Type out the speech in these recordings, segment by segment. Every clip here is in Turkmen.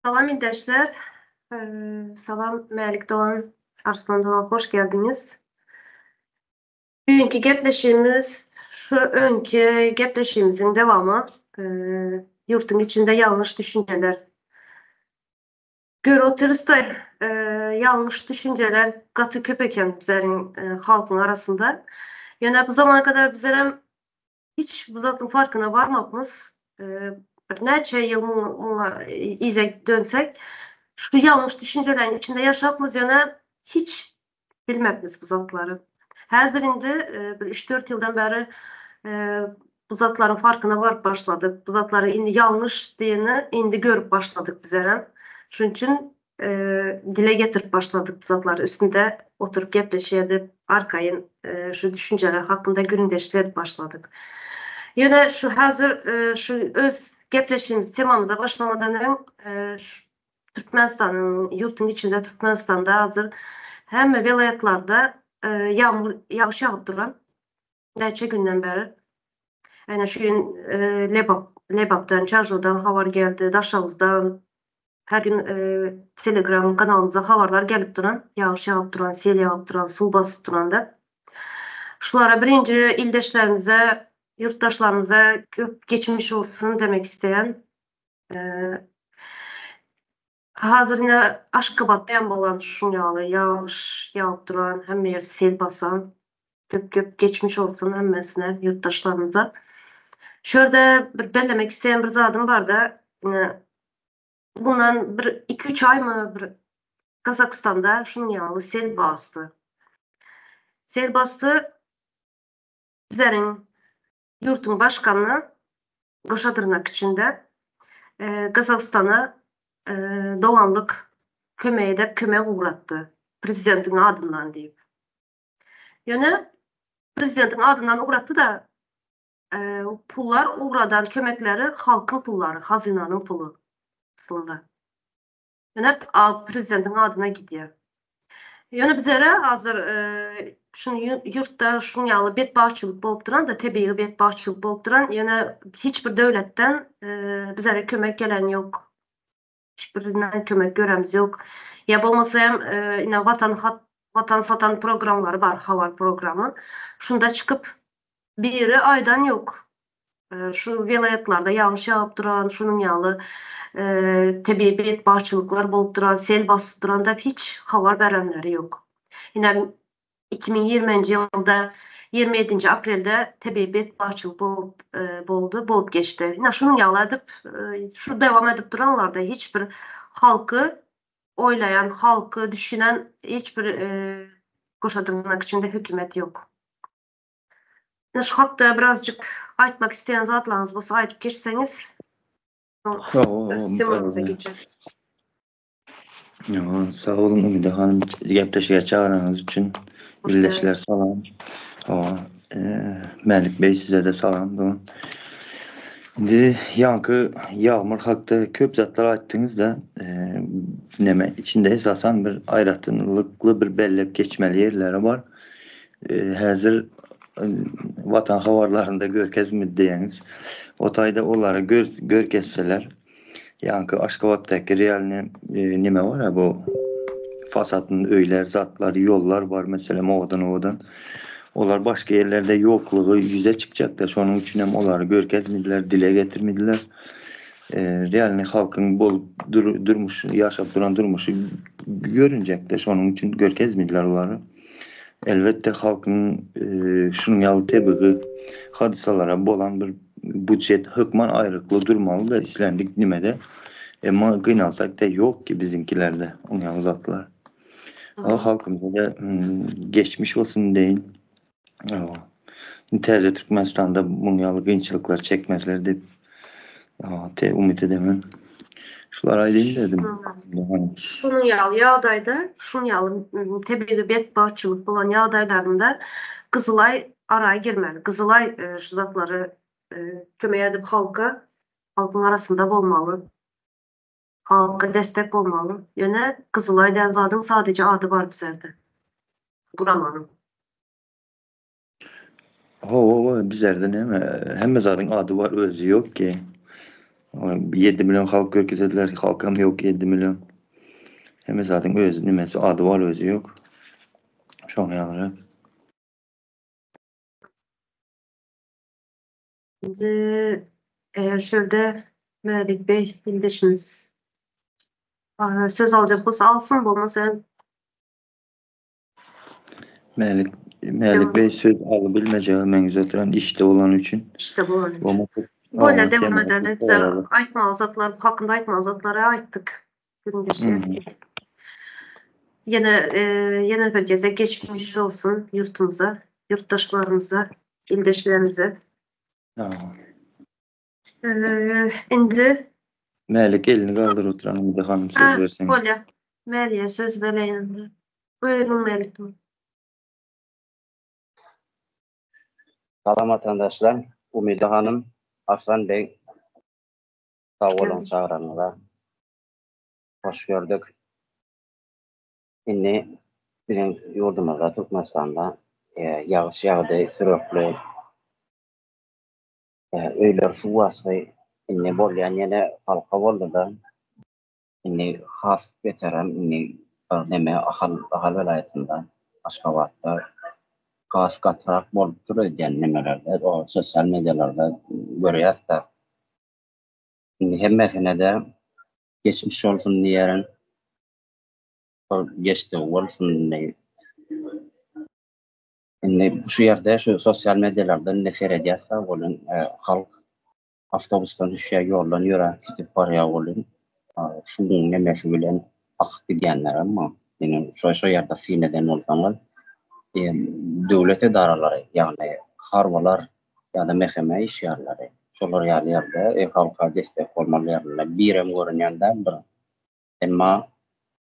Salam ildeşler. Salam Mälik dogan, Arslan dogan hoş geldiňiz. Bugünkü gepleşigimiz şu öňki gepleşigimiziň dewamy. Ýurtuň içinde ýalňyş düşünjeler. Görüp otyrys-da, ýalňyş düşünjeler gaty köp eken bizleriň halkyň arasynda. Ýöne bu zamana kadar bizlerem Hiç bu zatyň farkyna barmapmyz. Birnäçe ýyl muňa yza dönsek, şu ýalňyş düşünjeleriň içinde ýaşapmyz, ýöne hiç bilmepmiz bu zatlary. Häzir indi bir üç-dört ýyldan bäri bu zatlaryň farkyna baryp başladyk. Bu zatlary indi ýalňyş diýeni indi görüp başladyk bizerem. Şunuň üçin dile getirip başladyk bu zatlary, üstünde oturyp gepleşik edip, arkaýyn şu düşünjeler hakynda gürrüňdeşlik edip başladyk. Ýöne şu häzir şu öz gepleşigimiz temamyza başlamadan öň şu Türkmenistanyň ýurtuň içinde Türkmenistanda hazir hemme welaýatlarda ýagmyr ýagyş ýagyp duran näçe günden bäri. Ene şu gün Lebap Lebapdan, Çarjowdan habar geldi, Daşoguzdan Her gün Telegram kanalymyza habarlar gelip duran, ýagyş ýagyp duran, sel ýagyp duran, suw basyp duran dep. Şulara birinji ildeşlerimize, ýurtdaşlarymyza köp geçmiş bolsun demek isleýän. Hazir ine Aşgabatda hem bolan şuň ýaly ýagyş ýagyp duran, hemme ýer sel basan. Köp köp geçmiş bolsun hemmesine ýurtdaşlarymyza. Şu ýerde bir bellemek isleýän bir zadym barda, ine Bundan bir iki-üç aýmy bir Gazagystanda şunuň ýaly sel basdy. Sel basdy. Bizleriň ýurtuň başkany goşa dyrnak içinde Gazagystana doganlyk kömek edip kömek ugratdy prezidentiň adyndan diýip. Ýöne prezidentiň adyndan ugratdy-da Pullar ugradan kömekleri halkyň pullary, hazynanyň puly aslynda. Ýöne prezidentiň adyna gidýär. Ýöne bizlere hazir şuny ýurtda şuň ýaly betbagtçylyk bolup duran-da, tebigy betbagtçylyk bolup duran, ýöne hiç bir döwletden bizlere kömek gelen ýok. Hiç birinden kömek göremiz ýok. Ýa bolmasa hem ine watan watan satan programlary bar, habar programy. Şunda çykyp biri aýdan ýok. Şu welaýatlarda ýagyş ýagyp duran, şunuň ýaly tebigy betbagtçylyklar bolup duran, sel basyp duran da hiç habar berenleri ýok. Ine 2020-nji ýylda 27-nji aprelde tebigy betbagtçylyk bolup boldy, bolup geçdi. Ine şunuň ýaly edip, şu dowam edip duranlarda hiç bir halky oýlaýan, halky düşünen hiç bir goşa dyrnak içinde hökümet ýok. Ine şu hakda birazjyk aýtmak isleýän zatlaryňyz bolsa aýdyp geçseňiz, soň öz temamyza geçeris. Sag boluň Umyda hanym gepleşige çagyranyňyz üçin. Ildeşler salam. Hawa, Mälik beý size-de salam dogan. Indi ýaňky ýagmyr hakda köp zatlar aýtdyňyz-da, neme içinde esasan bir aýratynlykly bir bellep geçmeli ýerleri bar. Häzir Watan habarlarynda görkezmedi diýýäňiz. O taýda olary görkezseler, Ýaňky Aşgabatdaky realny neme bar-a bu fasadny öýler, zatlar, ýollar bar meselem owadan-owadan. Olar başga ýerlerde ýoklugy ýüze çykjakda, şonuň üçinem olary görkezmediler, dile getirmediler. Realny halkyň bolup durmuş, ýaşap duran durmuşy görünjekde, şonuň üçin görkezmediler olary. Elbetde halkyň şunuň ýaly tebigy hadysalara bolan bir budjet hökman aýrykly durmaly-da islendik nimede. Emma gynansak-da ýok ki biziňkilerde oň ýaly zatlar. Halkymyza-da geçmiş bolsun deýin. Täze Türkmenistanda muň ýaly kynçylyklar çekmezler diýip umyt edemen. Şulary aýdaýyn dedim. Şunuň ýaly ýagdaýda, şunuň ýaly tebigy betbagtçylyk bolan ýagdaýlarynda Gyzylaý ara girmeli. Gyzylaý şu zatlary kömek edip halka, halkyň arasynda bolmaly. Halka destek bolmaly. Ýöne Gyzylaý diýen zadyň sadeje ady bar bizerde. Guramanyň. Hawa, bizerde näme, hemme zadyň ady bar, özi ýok ki. 7 million halk görkezediler, halkam ýok 7 million. Hemme zadyň öz nimesi, ady bar, özi ýok. Şoň ýalyrak. Indi eger şöyle Mälik Bey ildeşimiz söz aljak bolsa alsyn, bolmasa Mälik Mälik Bey söz alybilmejege meňzep oturan işde bolany üçin. İşde bolany üçin. Bolýar devam edelim. Bize aýtmaly zatlar, bu hakynda aýtmaly zatlary aýtdyk. Ýene ýene bir gezek geçmiş olsun ýurtumuza, ýurtdaşlarymyza, ildeşlerimize. Indi Mälik elini galdyryp oturan Umyda hanym söz berseň. Bolýar. Mäliýe söz bereýin indi. Buyurun Mälik. Salam watandaşlar, Umyda hanym, Arslan beg sag boluň çagyranyňyza. Hoş gördük. Indi biziň ýurdumyzda Türkmenistanda ýagyş ýagdy sürekli. Öýler suw basdy. Indi bolýan ýene halka boldy-da. Indi has beterem indi bir neme Ahal Ahal welaýatynda Aşgabatda has gatyrak bolupdyr öýdýän nemelerde o sosial medialarda görýäs-de. Indi hemmesine-de geçmiş bolsun diýerin. Şol geçdigi bolsun indi. Indi şu ýerde şu sosial medialarda indi seredýäs sag boluň halk awtobusdan düşýär ýoldan ýöräp gidip barýar welin suwuň nemesi bilen akyp gidýänlerem bar. Ýöne şo şo ýerde syn eden bolsaňyz döwlet edaralary ýagny harbylar ýa-da MHM işgärleri şolar ýaly ýerde halka destek bolmaly ýerinde birem görünýän däl bir. Emma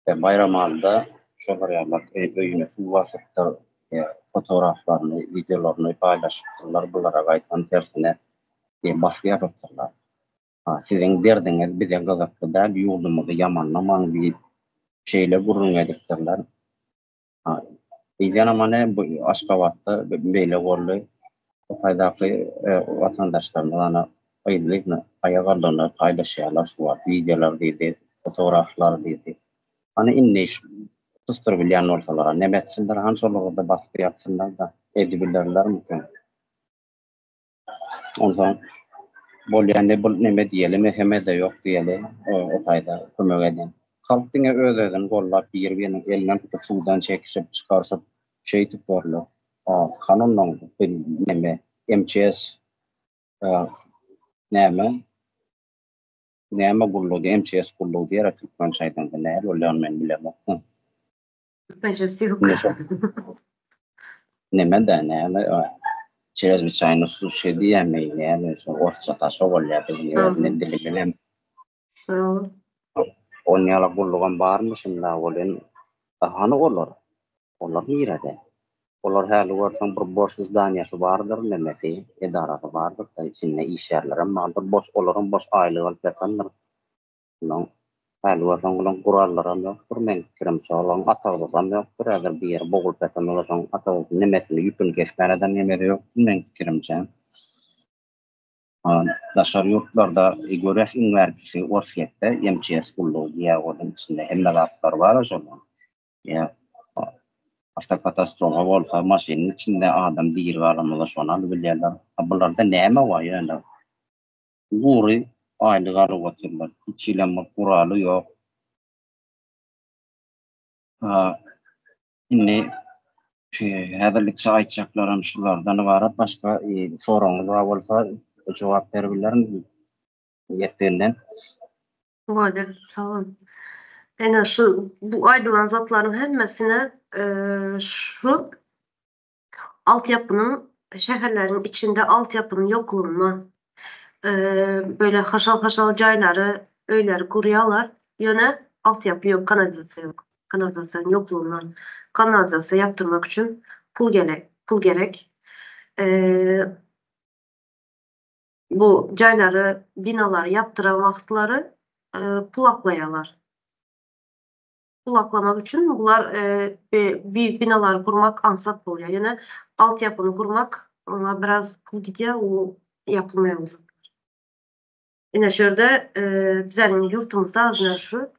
Baýramalyda şolar ýaly öýüne suw basypdyr, fotograflaryny, wideolaryny paýlaşypdyrlar, bulara gaýtam tersine basgy ýapypdyrlar. Siziň derdiňiz bize gyzykly däl, ýurdumyzy ýamanlamaň diýip, şeýle gürrüň edipdirler. Yzýanam hany bu Aşgabatda beýle boldy. Hytaýdaky watandaşlarymyz ana yzly-yzyna aýak aldygyna paýlaşýarlar şu wagt wideolar diýdi, fotograflar diýdi. Hany indi susdurybilýän bolsalar neme etsinler hany şolarda basyp ýatsynlar-da edibilerlermikä? Onsoň bolýa indi bu neme diýeli MHM-de ýok diýeli o taýda kömek edýän. Halk diňe öz-özüni gollap bir-biriniň elinden tutup suwdan çekişip çykaryşyp şeýdip borlar. Hany onnoň neme MÇS näme näme gullugy MÇS gullugy diýer türkmençe aýdanda nähili bolýanyny men bilemok. Türkmençesi ýok. Neme-de, näme, çrezwiçaýny suşi diýýärmi, näme, şo orsça-da şo bolýar biziň özümiz dilimizem. Onuň ýaly gullugam barmy şunda welin, hany olar? Olar nirede? Olar häli görseň bir boş zdaniýasy bardyr, nemesi, edarasy bardyr-da, içinde işgärlerem bardyr, boş, olaram boş aýlyk alyp ýatandyr. Olaň häli görseň olaň gurallaram ýokdur meň pikirimçe olaň atawzasam ýokdur häzir bir ýeri bogulyp ýatan bolsa şoň atawzasy nemesini ýüpüni kesmäne-de nemesi ýokdur meň pikirimçe. Daşary ýurtlarda görýäs iň bärkisi Orsýetde MÇS gullugy diýýär onuň içinde hemme zatlar bar şolaň. Ýa awtokatastrofa bolsa maşynyň içinde adam diri galan bolsa şony alyp bilýärler. A bularda näme bar ýöne? Gury aýlyk alyp otyrlar. Hiç hilem bir guraly ýok. Indi häzirlikçe aýtjaklarym şulardan ybarat. Başga soragyňyz bar bolsa jogap berip bilerin ýetdiginden. Bolýar, sag bol. Ene şu bu aýdylan zatlaryň hemmesine şu altyapynyň şäherleriň içinde altyapynyň ýoklugyndan böyle haşal-haşal jaýlary, öýleri gurýarlar. Ýöne altyapy ýok, kanalizasiýa ýok. Kanalizasiýanyň ýoklugyndan kanalizasiýa ýapdyrmak üçin pul gerek, pul gerek. Bu jaýlary, binalary ýapdyran wagtlary pul aklaýarlar. Pul aklamak üçin bular büyük binalary gurmak aňsat bolýar. Ýöne altyapyny gurmak oňa biraz pul gidýär, o ýapylmaýar o zatlar. Ine şu ýerde bizäniň ýurtumyzda ine şu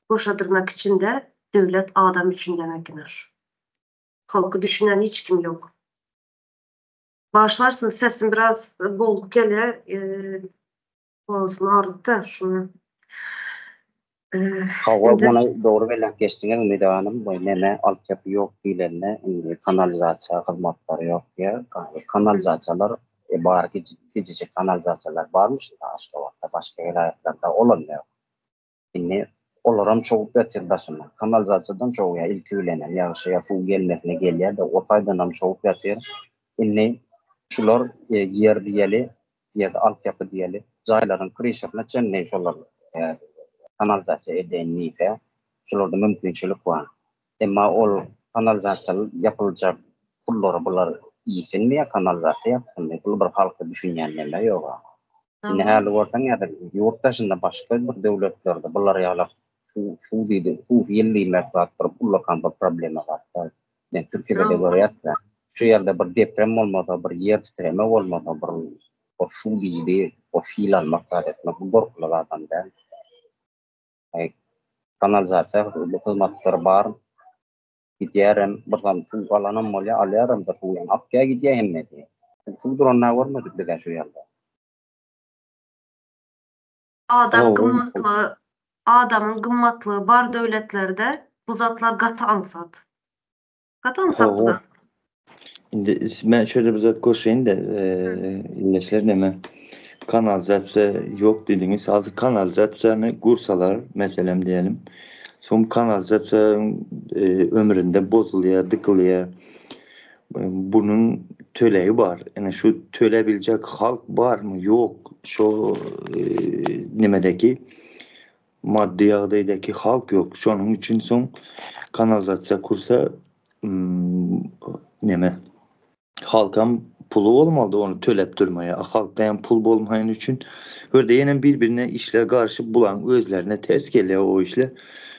goşa dyrnak içinde döwlet adam üçin demek ine şu. Halky düşünen hiç kim ýok. Bagyşlarsyňyz sesim biraz bolduk gelýär. Boğazym agyrdy-da şuny. Hawa, muny dogry belläp geçdiňiz Umyda hanym. Bu neme altyapy ýok diýlende indi kanalizasiýa hyzmatlary ýok diýýär. Kanalizasiýalar bar kiçijik kanalizasiýalar barmyş Aşgabatda, başga welaýatlarda olam ýok. Indi olaram çogup ýatyr daşyna. Kanalizasiýadan çogýar ilki bilenem ýagşy ýa suw gelmesine gelýär-de o taýdanam çogup ýatyr. Indi şular ýer diýeli, ýerde altyapy diýeli, jaýlaryň kryşasyna çenli şolar kanalizasiýa edeýin diýse, şularda mümkinçilik bar. Emma ol kanalizasiýa ýapyljak pullary bular iýsinmi ýa kanalizasiýa ýapsynmy, bul bir halka düşünýän neme ýoga. Indi häli görseň häzir ýurt daşynda başga bir döwletlerde bular ýaly suw suw diýdi, suw ýyl diýmek zat bir ullakan bir problema zat däl. Men Türkiýede-de görýäs-de. Şu ýerde bir deprem bolmasa, bir ýer titreme bolmasa, bir bir suw diýdi, bir sil almak zat etmek bu gorkuly zadam däl. Kanalizasiýa hyzmatlary bar. Gidýärem, bir zam suw alanam bolýar, alýaram-da suw ýaňy akýar gidýär hemmesi. Suw duranyny görmedik biz-ä şu ýerde. Adam gymmatly, adamyň gymmatlygy bar döwletlerde bu zatlar gaty aňsat. Gaty aňsat bu zat. Indi men şöyle bir zat goşaýyn-da, ildeşler neme kanalizasiýa ýok diýdiňiz. Hazir kanalizasiýany gursalar, meselem diýelim, soň kanalizasiýa ömründe bozulýar, dykylýar. Bunuň tölegi bar. Ine şu töläbiljek halk barmy, ýok, şo nemedeki Maddy ýagdaýdaky halk ýok. Şonuň üçin soň kanalizasiýa kursa neme halkam puly bolmalydy ony töläp durmaýa. A halkda hem pul bolmaýany üçin görde ýenem bir-birine işler garyşyp bulaň özlerine ters gelýär o işler.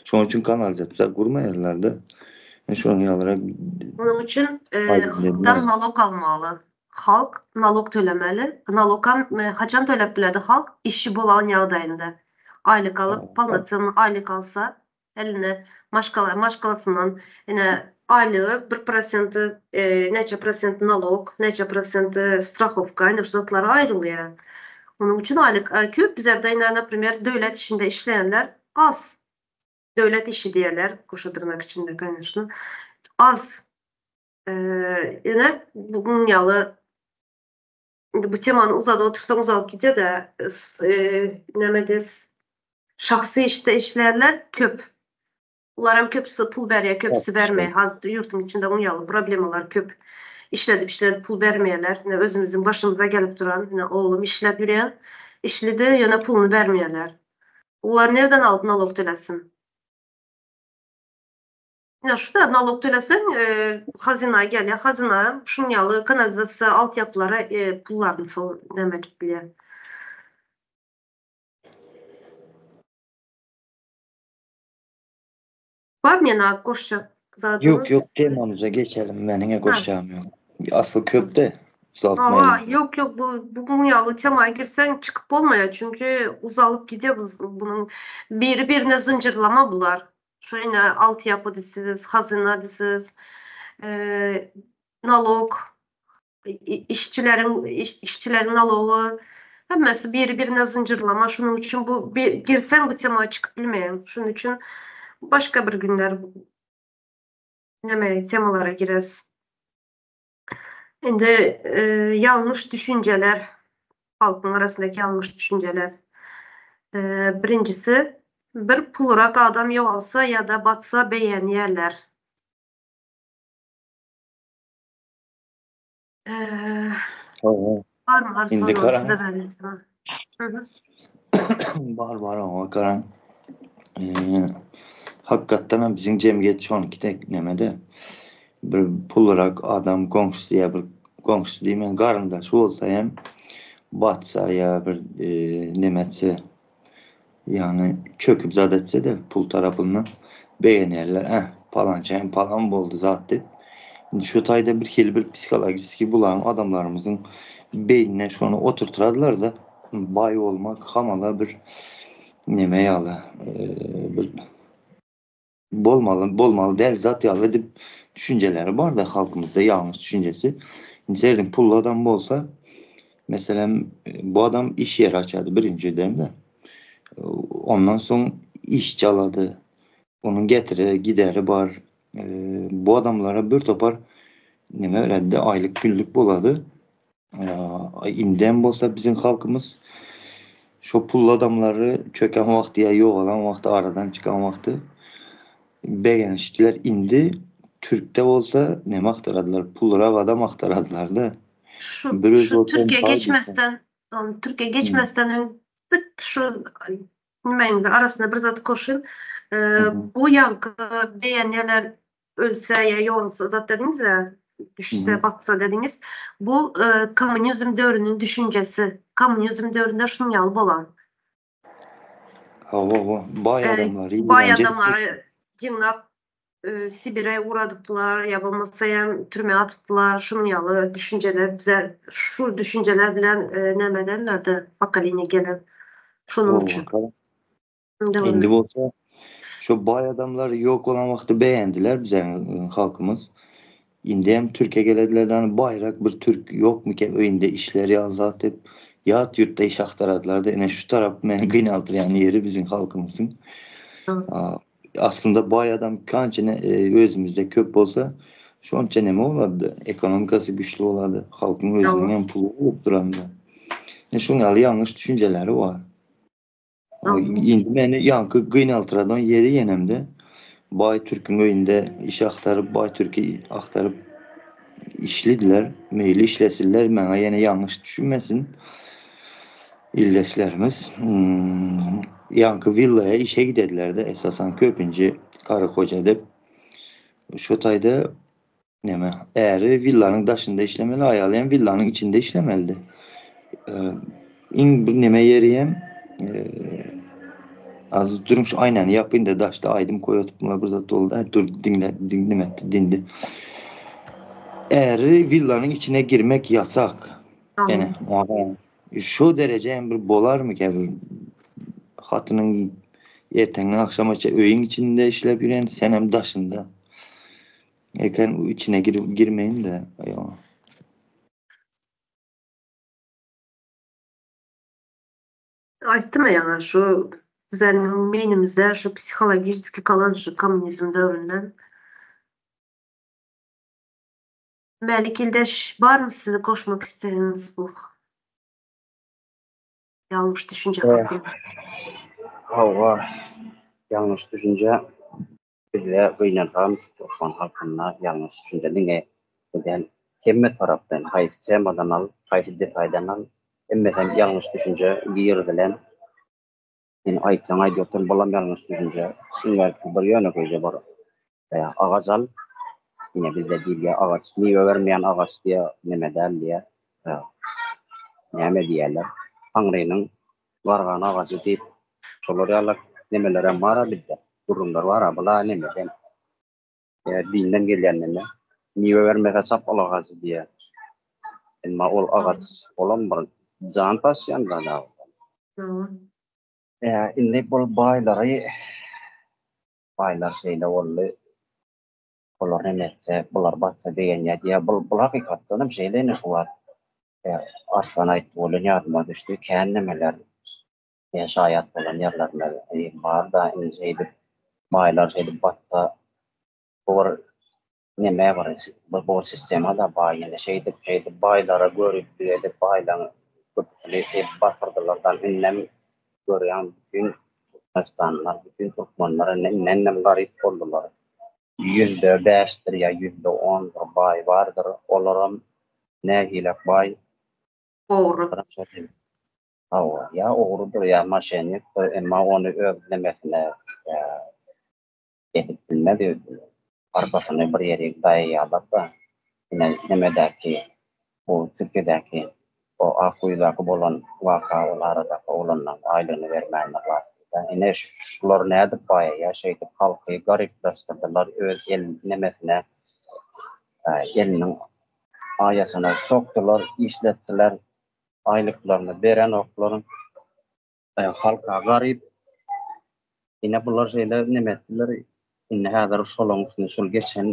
Şonuň üçin kanalizasiýa gurmaýarlarda. Şonuň ýalyrak. Munuň üçin halkdan nalog almaly. Halk nalog tölemeli. Nalogam haçan töläp biledi halk? Işi bolan ýagdaýynda. Aýlyk alyp, polnocennyý aýlyk alsa, eline maşgala, maşgalasyndan ine aýlygy bir prosenti, näçe prosent nalog, näçe prosenti strahowka, ine şu zatlar aýrylýar. Onuň üçin aýlyk köp bizlerde ine, naprimer, döwlet işinde işleýänler az. Döwlet işi diýerler, goşa dyrnak içinde, koneçno. Az. Ýöne bunuň ýaly indi bu temany uzadyp otursaň uzalyp gidýär-de, näme diýes, şahsy işde işleýänler köp. Olaram köpüsi pul berýär, köpüsi bermeýär. Hazir ýurduň içinde onuň ýaly problemalar köp. Işledip işledip pul bermeýärler. Ine özümiziň başymyza gelip duran, ine oglum işläp ýörýär. Işlidi, ýöne puluny bermeýärler. Olar nirden alyp nalog tölesin? Ine şu-da nalog töleseň, hazyna gelýär. Hazyna şunuň ýaly kanalizasiýa altyapylara pullaryny şol näme edip bilýär. Barmy ýene goşjak zadyňyz? Ýok, ýok, temamyza geçelim. Meniň-ä goşjagym ýok. Asly köp-de, uzaltmaýaly. Hawa, ýok, ýok, bu bunuň ýaly tema girseň çykyp bolmaýar, çünki uzalyp gidýär bu bunuň biri-birine zynjyrlama bular. Şu ine altyapy diýsiz, hazyna diýsiz, nalog, işçileriň işçileriň nalogy hemmesi biri-birine zynjyrlama. Şunuň üçin bu girseň bu tema çykyp bilmeýäň. Şunuň üçin başga bir günler neme temalara gireris. Indi ýalňyş düşünjeler, halkyň arasyndaky ýalňyş düşünjeler. Birinjisi, bir pulrak adam ýogalsa ýa-da batsa begenýärler. Barmy Arslan aga size berýän. Bar bar oňa garaň. Hakykatdan hem biziň jemgyýet şonki tek nemede bir pulrak adam goňşusy ýa bir goňşusy diýmän garyndaşy bolsa hem batsa ýa bir neme etse ýagny çöküp zat etse-de pul tarapyndan begenýärler eh palança hem palan boldy zat diýip. Indi şu taýda bir hili bir psihologiski bulaň adamlarymyzyň beýnine şony oturtyradylar-da. Baý bolmak hamala bir neme ýaly, bir bolmaly, bolmaly däl zat ýaly edip düşünjeleri bar-da halkymyzda ýalňyş düşünjesi. Indi serediň pully adam bolsa, meselem, bu adam iş ýeri açardy birinjiden-de. Ondan soň işçi alady. Onuň getiri, gideri bar. Bu adamlara bir topar neme beredi, aýlyk, günlük bolady. Indem bolsa biziň halkymyz şo pully adamlary çöken wagty ýa ýogalan wagty, aradan çykan wagty begenişdiler. Indi türkde bolsa neme agtaradylar, pullurak adam agtaradylar-da. Şu şu Türkiýe geçmesden, Türkiýe geçmesden öň bit şu nimäňizi arasynda bir zat goşayyn. Bu ýaňky beýenýäler ölse ýa ýogalsa zat dediňiz-ä, düşse, batsa dediňiz. Bu kommunizm döwrüniň düşünjesi. Kommunizm döwründe şunuň ýaly bolan. Hawa, hawa. Baý adamlary Baý adamlary ýygnap Sibire ugradypdylar ýa bolmasa hem türmä atypdylar. Şunuň ýaly düşünjeler bize şu düşünjeler bilen näme ederler-de pokoleniýa gelen. Şonuň üçin. Indi bolsa şo baý adamlar ýok bolan wagty begendiler biziň halkymyz. Indi hem Türkiýe gelediler dany baýrak bir türk ýokmyka öýünde işler ýaly zat diýip ýat ýurtda iş agtaradylarda ine şu tarap meni gynaldyrýan ýeri biziň halkymyzyň. Aslynda baý adam kança özümizde köp bolsa şonça neme bolady ekonomikasy güçli bolady halkyň özüniň hem puly bolup duranda. Şuň ýaly ýalňyş düşünjeleri bar. Indi meni ýaňky gynaltyradan ýeri ýenemde baý türküň öýünde iş agtaryp, baý türki agtaryp işlidiler. Meýli işlesinler, maňa ýene ýalňyş düşünmesin ildeşlerimiz. Hmm, ýaňky willaya işe gidediler-de, esasan köpünji karı koca edip. Şo taýda neme, äri willanyň daşynda işlemeli, aýaly hem willanyň içinde işlemelidi. Iň bir neme ýeri hem az duruň şu aýnany ýapyn-da daşda aýdym koýatypmylar bir zat boldy. Hä, dur diňle, neme etdi, dindi. Äri willanyň içine girmek ýasak. Ene, şu dereje hem bir bolarmyka bir hatynyň erteňden agşamaça öýüň içinde işläp ýören, sen hem daşynda. Eken içine gir girmeýin de. Aýtdym ýaňa şu bizeniň beýnimizde şu psihologiçeski galan şu kommunizm döwründen. Mälik ildeş barmy sizi goşmak isleýäniz bu ýalňyş düşünje hakynda? Hawa, ýalňyş düşünje Bizde gynansam türkmen halkynda ýalňyş düşünje diňe bu däl hemme tarapdan haýsy temadan al haýsy detaýdan al hemmesem ýalňyş düşünje girizilen sen aýtsaň aýdýotyn bulam ýalňyş düşünje iň bärkisi bir ýönekeýje bir agaç al ine bizde diýilýär agaç miwe bermeýän agaç diýä neme däl diýä näme diýýärler taňrynyň gargan agajy diýip şolar ýaly nemelerem bar-a bizde. Gürrüňler bar-a, bula nemeden, dinden gelýän neme. Miwe bermese çap ol agajy diýýär. Emma ol agaç, olam bir jan taşýan zat-a. Indi bul baýlary, baýlar şeýle boldy. Olar neme etse, bular batsa begenýär diýýär. Bul, bul hakykatdan hem şeýle ine şu wagt Arslan aýtdy welin ýadyma düşdi. Kän nemeler şaýat bolan ýerlerimiz bar-da, indi şeýdip baýlar şeýdip batsa bu bir neme bir bu bir sistema-da baý indi şeýdip şeýdip baýlara göriplik edip baýlaň köpüsini şeýdip batyrdylar-da indem görýäň bütin türkmenistanlylar bütin türkmenler indi indennem garyp boldular. Ýüzde bäşdir ýa ýüzde ondur baý bardyr olaram nähilek baý Ogry. Hawa, ýa ogrudyr ýa moşennikdir, emma ony öz nemesine edip bilmez, arkasyny bir ýerik daýaýarlar-da, ine nemedäki, bu Türkiýedäki o Akguýudaky bolan waka ol aradaky oglanlaryň aýlygyny bermändir zat. Ine şular nädip baýaýar, şeýdip halky garyplaşdyrdylar öz el nemesine, eliniň aýasyna sokdular, işletdiler. Aýlyklaryny berenoklar. Halka garyp. Ine bular şeýle neme etdiler. Indi häzir şolaň üstüne şol geçen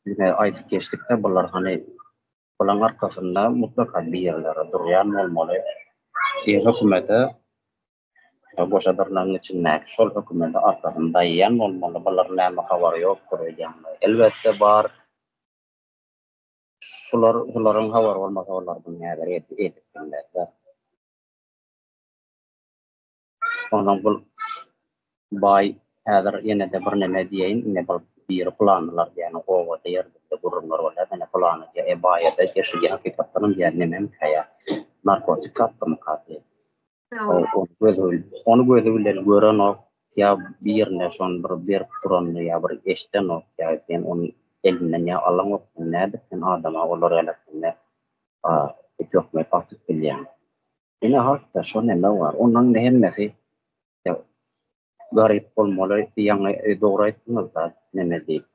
ine aýdyp geçdikde bular hany bulaň arkasynda mutlaka birleri durýan bolmaly. Bir hökümete goşa dyrnagyň içindäki şol hökümete arkasyny daýaýan bolmaly. Bular näme habary ýokdur öýdýäňmi? Elbetde bar. Şular bularyň habary bolmasa olar muny häzir edip bilmezler. Onsoň bul baý häzir ýene-de bir neme diýeýin, ine bir biri pylanylar diýýän obada ýerde gürrüňler bolýar, ine pylany diýýär, e baýada diýýär, şu diýýär hakykatdanam diýýär nememkä ýa narkotik satdymyka diýýär. Ony gözi bilen görenok, ýa birine şony bir berip duranyny ýa bir eşdenok, ýa sen onuň elinden ýa alaňok, sen nädip sen adama olar ýaly hakynda töhmet atyp bilýäň. Ine halkda şo neme bar. Ondan indi hemmesi garyp bolmaly, ýaňy dogry aýtdyňyzda neme diýip.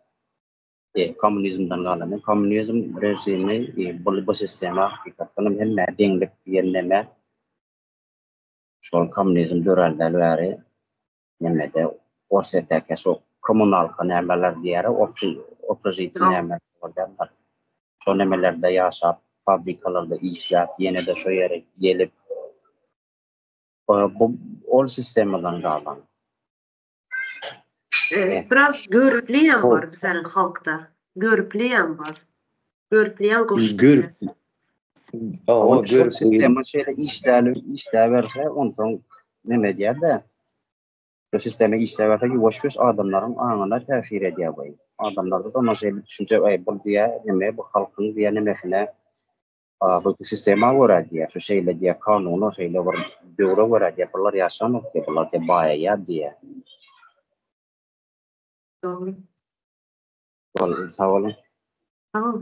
Kommunizmden galan. Kommunizm režimi bu sistema hakykatdan hem hemmä deňlik diýen neme. Şol kommunizm döränden bäri nemede Orsýetdäki şo kommunalka nämeler diýýär, obşežitiý näme bolýandyr. Şo nemelerde ýaşap, fabrikalarda işläp, ýene-de şo ýere gelip, bu ol sistemadan galan. Biraz görüpliýem bar bizäniň halkda. Görüpliýem bar. Görüpliýem goşup. Görüp. Hawa, görüp. Sistema şeýle işläli, işläberse, onsoň neme edýär-de. Bu sistema işläberse ýuwaş-ýuwaş adamlaryň aňyna täsir edýär bu. Adamlarda-da ondan şeýle düşünje, eý, bul diýýär, neme bu halkyň diýýär nemesine, bu sistema görä diýýär, şu şeýle diýýär, kanuna, şeýle bir döwre görä diýýär, bular ýaşanok diýýär, bular diýýär baýaýar diýýär. Dogry. Boldy, sag boluň. Sag bol.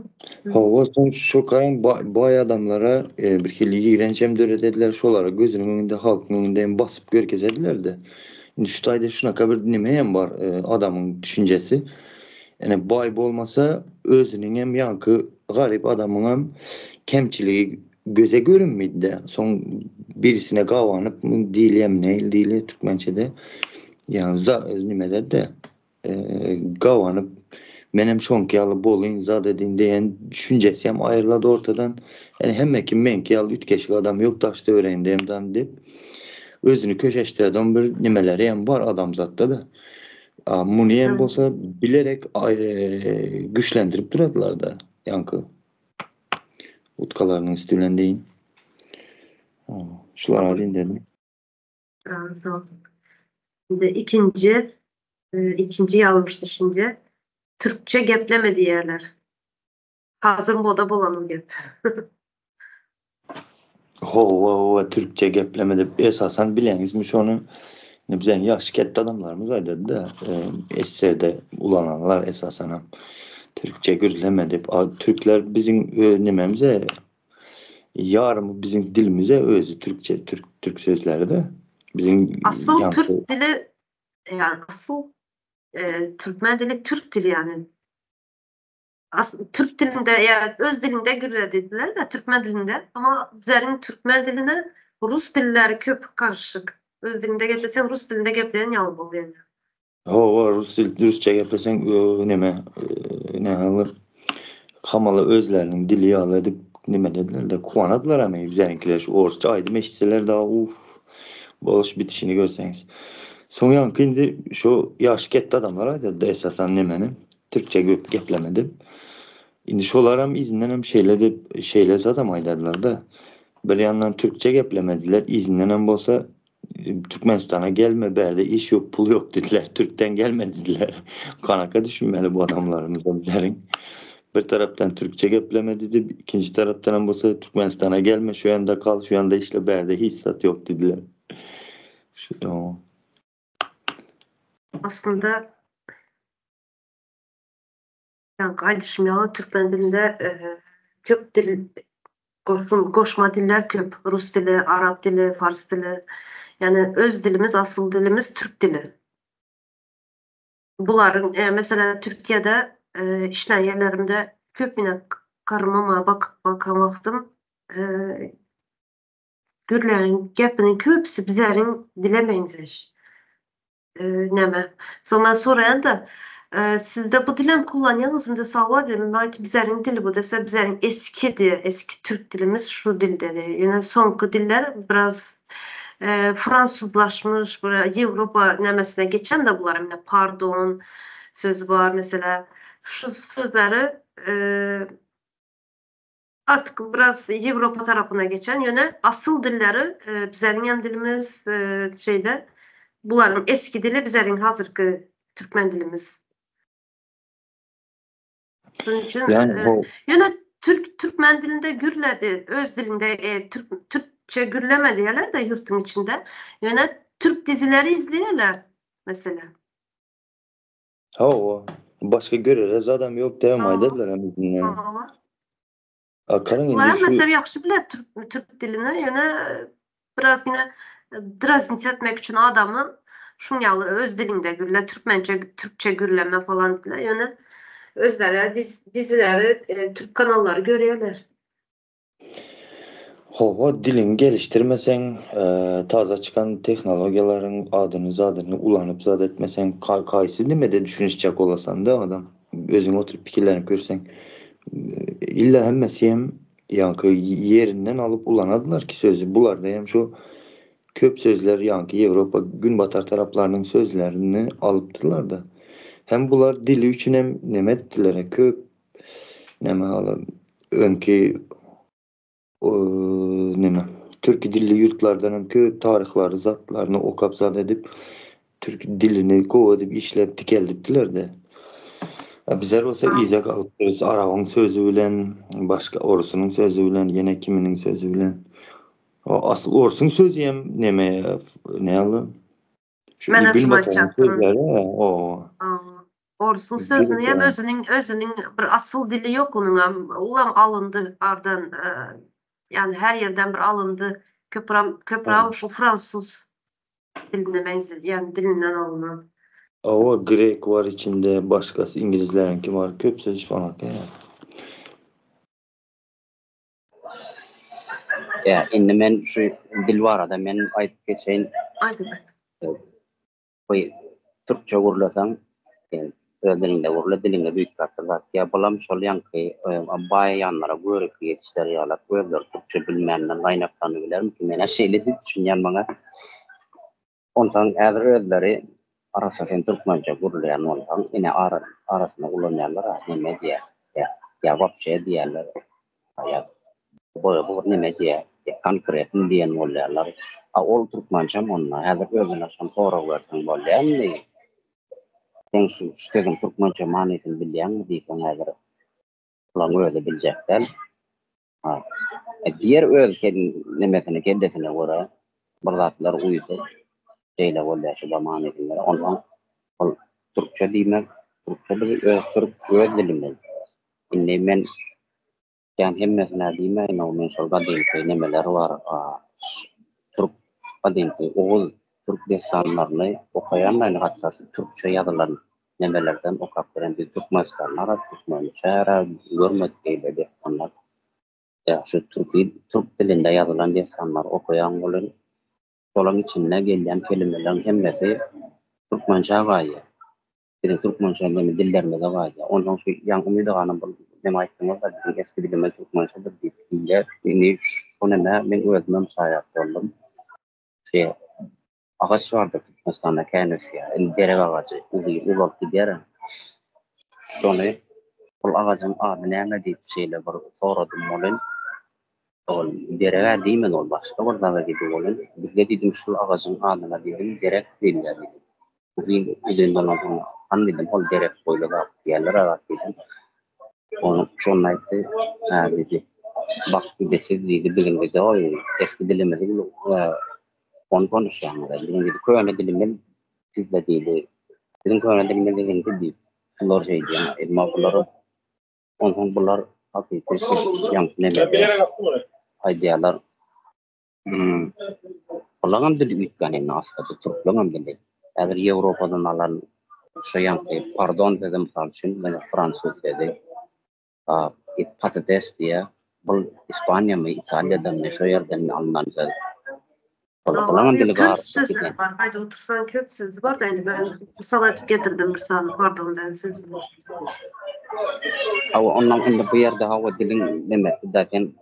Hawa, soň şu gaň baý adamlara bir hili ýigrenç hem döredediler, şolary gözüniň öňünde, halkyň öňünde hem basyp görkezediler-de. Indi şu taýda şunaka bir neme hem bar, adamyň düşünjesi. Ene baý bolmasa, özüniň hem ýaňky garyp adamyň hem kemçiligi göze görünmeýdi-de. Soň birisine gabanyp, diýilýärmi, nähili diýilýär türkmençede, ýagny nimede-de, Gabanyp, menem şoňky ýaly bolyn, zat edin diýen düşünjesi hem aýrylady ortadan. Ýani hemme kim meňki ýaly üýtgeşik adam ýok daş-töwereginde hem dan diýip, özüni köşeşdireden bir nimeleri hem bar adamzatda-da. A muny hem bolsa bilerek güýçlendirip duradylar-da, ýaňky utkalarynyň üsti bilen deýin. Şular alyň dedim. Indi ikinji, ikinji ýalňyş düşünje. Türkçe gepleme diýýärler. Hazır moda bolan o gep. Howwa howwa türkçe gepleme dip esasan bileňizmi şony indi bizeň ýaşy ketde adamlarymyz aýdady-da SSR-de ulananlar esasanam türkçe gürleme dip a türkler biziň nememize Ýarymy biziň dilimize özi türkçe türk türk sözleri-de. Biziň Asyl türk dili ýa asyl türkmen dili türk dili ýany. As türk dilinde ýa öz dilinde gürle diýdiler-de türkmen dilinde. Amma bizleriň türkmen diline rus dilleri köp garyşyk. Öz dilinde gepleseň rus dilinde gepleýän ýaly bolýar. Hawa, rus dil, rusça gepleseň neme, näme bir hamala özleriniň dili ýaly edip neme dediler-de, kuwanadylar hem bizäňkiler şu orsça aýdym eşitseler dagy uff, boluş bitişini görseňiz. Soň ýaňky indi şu ýaşy ketde adamlar aýdady-da esasan nemeni, türkçe gepleme diýip. Indi şolaram yzyndanam şeýle diýip, şeýle zadam aýdadylar-da. Bir ýandan türkçe geplemediler, yzyndanam bolsa Türkmenistana gelme bärde iş ýok pul ýok didiler türkden gelme didiler kanaka düşünmeli bu adamlarymyza bizleriň bir tarapdan türkçe gepleme didi ikinji tarapdan hem bolsa Türkmenistana gelme şu ýanda kal şu ýanda işle bärde hiç zat ýok didiler şu Aslynda Ýaňky aýdyşym ýaly türkmen dilinde köp dil goşma diller köp. Rus dili, arap dili, pars dili. Ýani öz dilimiz asyl dilimiz türk dili. Bularyň meselem Türkiýede işlän ýerlerimde köp ine garymama bakyp bakan wagtym. Gürleýän gepiniň köpüsi bizäriň dile meňzeş. Näme? Soň men soraýan-da, Sizde bu dilem kullanýaňyzmy diýse, hawa diýdim. Men aýtdym, bizäriň dili bu diýse, bizäriň eski diýýär, eski türk dilimiz şu dilde diýýär. Ýöne soňky diller biraz fransuzlaşmyş, bir Ýewropa nämesine geçen-de bular, ine pardon sözi bar meselä. Şu sözleri Artyk biraz Ýewropa tarapyna geçen, ýöne asyl dilleri bizeriňem dilimiz şeýle, bularyň eski dili bizeriň hazirki türkmen dilimiz. Şonuň üçin ýöne türk türkmen dilinde gürledi, öz dilinde türk türkçe gürleme diýerler-de ýurtuň içinde. Ýöne türk dizileri izleýärler meselem. Hawa, başga görere zadam ýok dämi aýdadylar hem indi. Hawa. Akaryň indi Bular şu meselem ýagşy bilýär türk türk dilini, ýöne biraz ýene draznit etmek üçin adamy şuň ýaly öz diliňde gürle, türkmençe, türkçe gürleme falan diýdiler. Ýöne özleri dizileri, türk kanallary görýärler. Hawa, diliňi gelişdirmeseň, taze çykan tehnologiýalaryň adyny zadyny ulanyp zat etmeseň, kaýsy nimede düşünişjek bolasanda adam, özüň oturyp pikirlenip görseň, illa hemmesi hem ýaňky ýerinden alyp ulanadylar ki sözi, bularda hem şu köp sözler ýaňky Ýewropa günbatar taraplarynyň sözlerini alypdyrlarda. Hem bular dili üçin hem neme edipdiler, köp Neme hala öňki neme türki dilli ýurtlardan hem köp taryhlary zatlaryny okap zat edip türk dilini gowy edip işläp dikeldipdiler-de. Bizler bolsa yza galypdyrys arabyň sözi bilen, başga orusynyň sözi bilen, ýene kiminiň sözi bilen. Asyl orsuň sözi hem neme ne ýaly Şu Menem şuny günbataryň aýtjakdym. sözleri o. Orsuň sözüni hem özüniň özüniň bir asyl dili ýok onuňam. Olam alyndy ardan ýagny her ýerden bir alyndy. Köpram köpram şu fransuz diline meňze ýagny dilinden alynan. Hawa grek bar içinde başgasy iňlizleriňki bar köp söz şoňaka ýa. Ýa, indi men şu dil barada men aýdyp geçeýin. Aýdyp. Bu türkçe gürleseň, sen öz diliňde gürle, diliňe üýtgäp bir zat. Ýa bulam şol ýaňky baýaýanlara göriplik edişleri ýalak, özleri türkçe bilmänden gaýnaklanybilermikin? Men-ä şeýle diýip düşünýän maňa. Onsoň häzir özleri arassa sen türkmençe gürleýän bolsaň ine arasynda ulanýarlar-a neme diýýär ýa ýa wapşe diýýärler ýa bu bu neme diýýär ýa konkretny diýen bolýarlar. A ol türkmençem onda häzir özüne şony sorag berseň bolýarmy? Sen şu sözüň türkmençe manysyny bilýäňmi diýseň häzir bulaň özi biljek däl. Ha. E, diğer öz nemesine, kellesine görä bir zatlar uýdy. Şeýle bolýar şu zaman edilmeli. Ondan ol türkçe diýmek, türkçe biz öz türk öz dilimiz. Indi men ýan hemmesine diýmäýin, o men şol gadymky nemeler bar, türk gadymky oguz türk dessanlaryny okaýan men hatda şu türkçe ýazylan nemelerden okap bilen biz Türkmenistanda türkmençe görmedik beýle dessanlar. Ýa şu türki türk dilinde ýazylan dessanlary okaýan welin şolaň içinde gelýän kelimeleriň hemmesi türkmençä gaýýar. Biziň türkmençe neme dillerimize gaýýar. Onsoň şu ýaňy Umyda hanym bir neme aýtdyňyz-da biziň eski dilimiz türkmençedir diýip diýilýär. Indi şo neme men özümem şaýat boldum. Şeý Agaç bardyr Türkmenistanda kän ösýär. Indi derek agajy uzyn uzalyp gidýär. Şony ol agajyň ady näme diýip şeýle bir soradym welin, ol dereg-ä diýmedi ol başga bir zada diýdi welin, bizde diýdim şul agajyň adyna diýdim derek diýilýär diýdim. Uzyn uzyn bolansoň hany diýdim ol derek boýly zat diýýärler-ä zat diýdim. Ony şonda aýtdy, hä diýdi. Bak diýdi siz diýdi biziň diýdi ol eski dilimizi Ony konuşýaňyz. Biziň diýdi, köne dilimiz sizde diýdi. Biziň köne dilimiz siziňki diýip. Şular şeý diýýär. Emma bular onsoň bular hakyky ýaňky nemede aýdýarlar. Hmm. Bularyň dili üýtgän indi aslynda türkleriň dili. Häzir Ýewropadan alan şu ýaňky pardon sözi mysal üçin, mene fransuz sözi. Patates diýýär. Bul Ispaniýamy, Italiýadanmy, şo ýerden alnan söz. Bulaň dili Köp garyşyp sözleri gidýän. bar. Aýdyp otursaň köp sözi bar-da indi ben mysal edip getirdim bir sany pardon den sözüni. Hawa ondan indi bu ýerde hawa diliň nemesi-de sen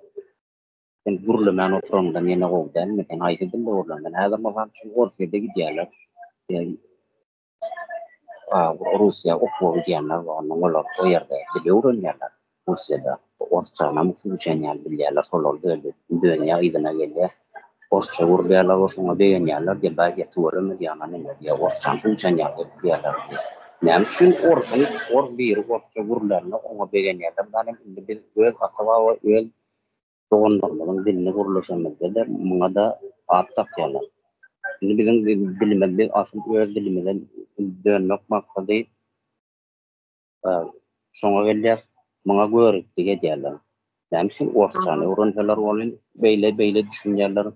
sen gürlemän oturanyňdan ýene gowy dälmi? Sen haýsy dilde gürlände? Häzir mysal üçin Orsýede gidýärler. Russiýa okuwa gidýänler bar, ondan olar o ýerde dil öwrenýärler. Russiýada orsçanam suw içen ýaly bilýärler, şolar dönýär yzyna gelýär. Orsça gürleýärler we şoňa begenýärler diýýär, bäý diýýär, tüweleme diýýär, ana neme diýýär, orsçany suw içen ýaly edip bilýärler diýýär. Näme üçin orsuň ors biri orsça gürlände oňa begenýärler? Meselem, indi biz öz ata-baba öz Doganlarymyzyň dilini gürleşemizde-de muňa-da at dakýarlar. Indi biziň dilimiz, biz asyl öz dilimize dönmek maksady şoňa gelýär. Muňa göriplik edýärler. Näme üçin orsçany öwrenseler welin beýle-beýle düşünýärler.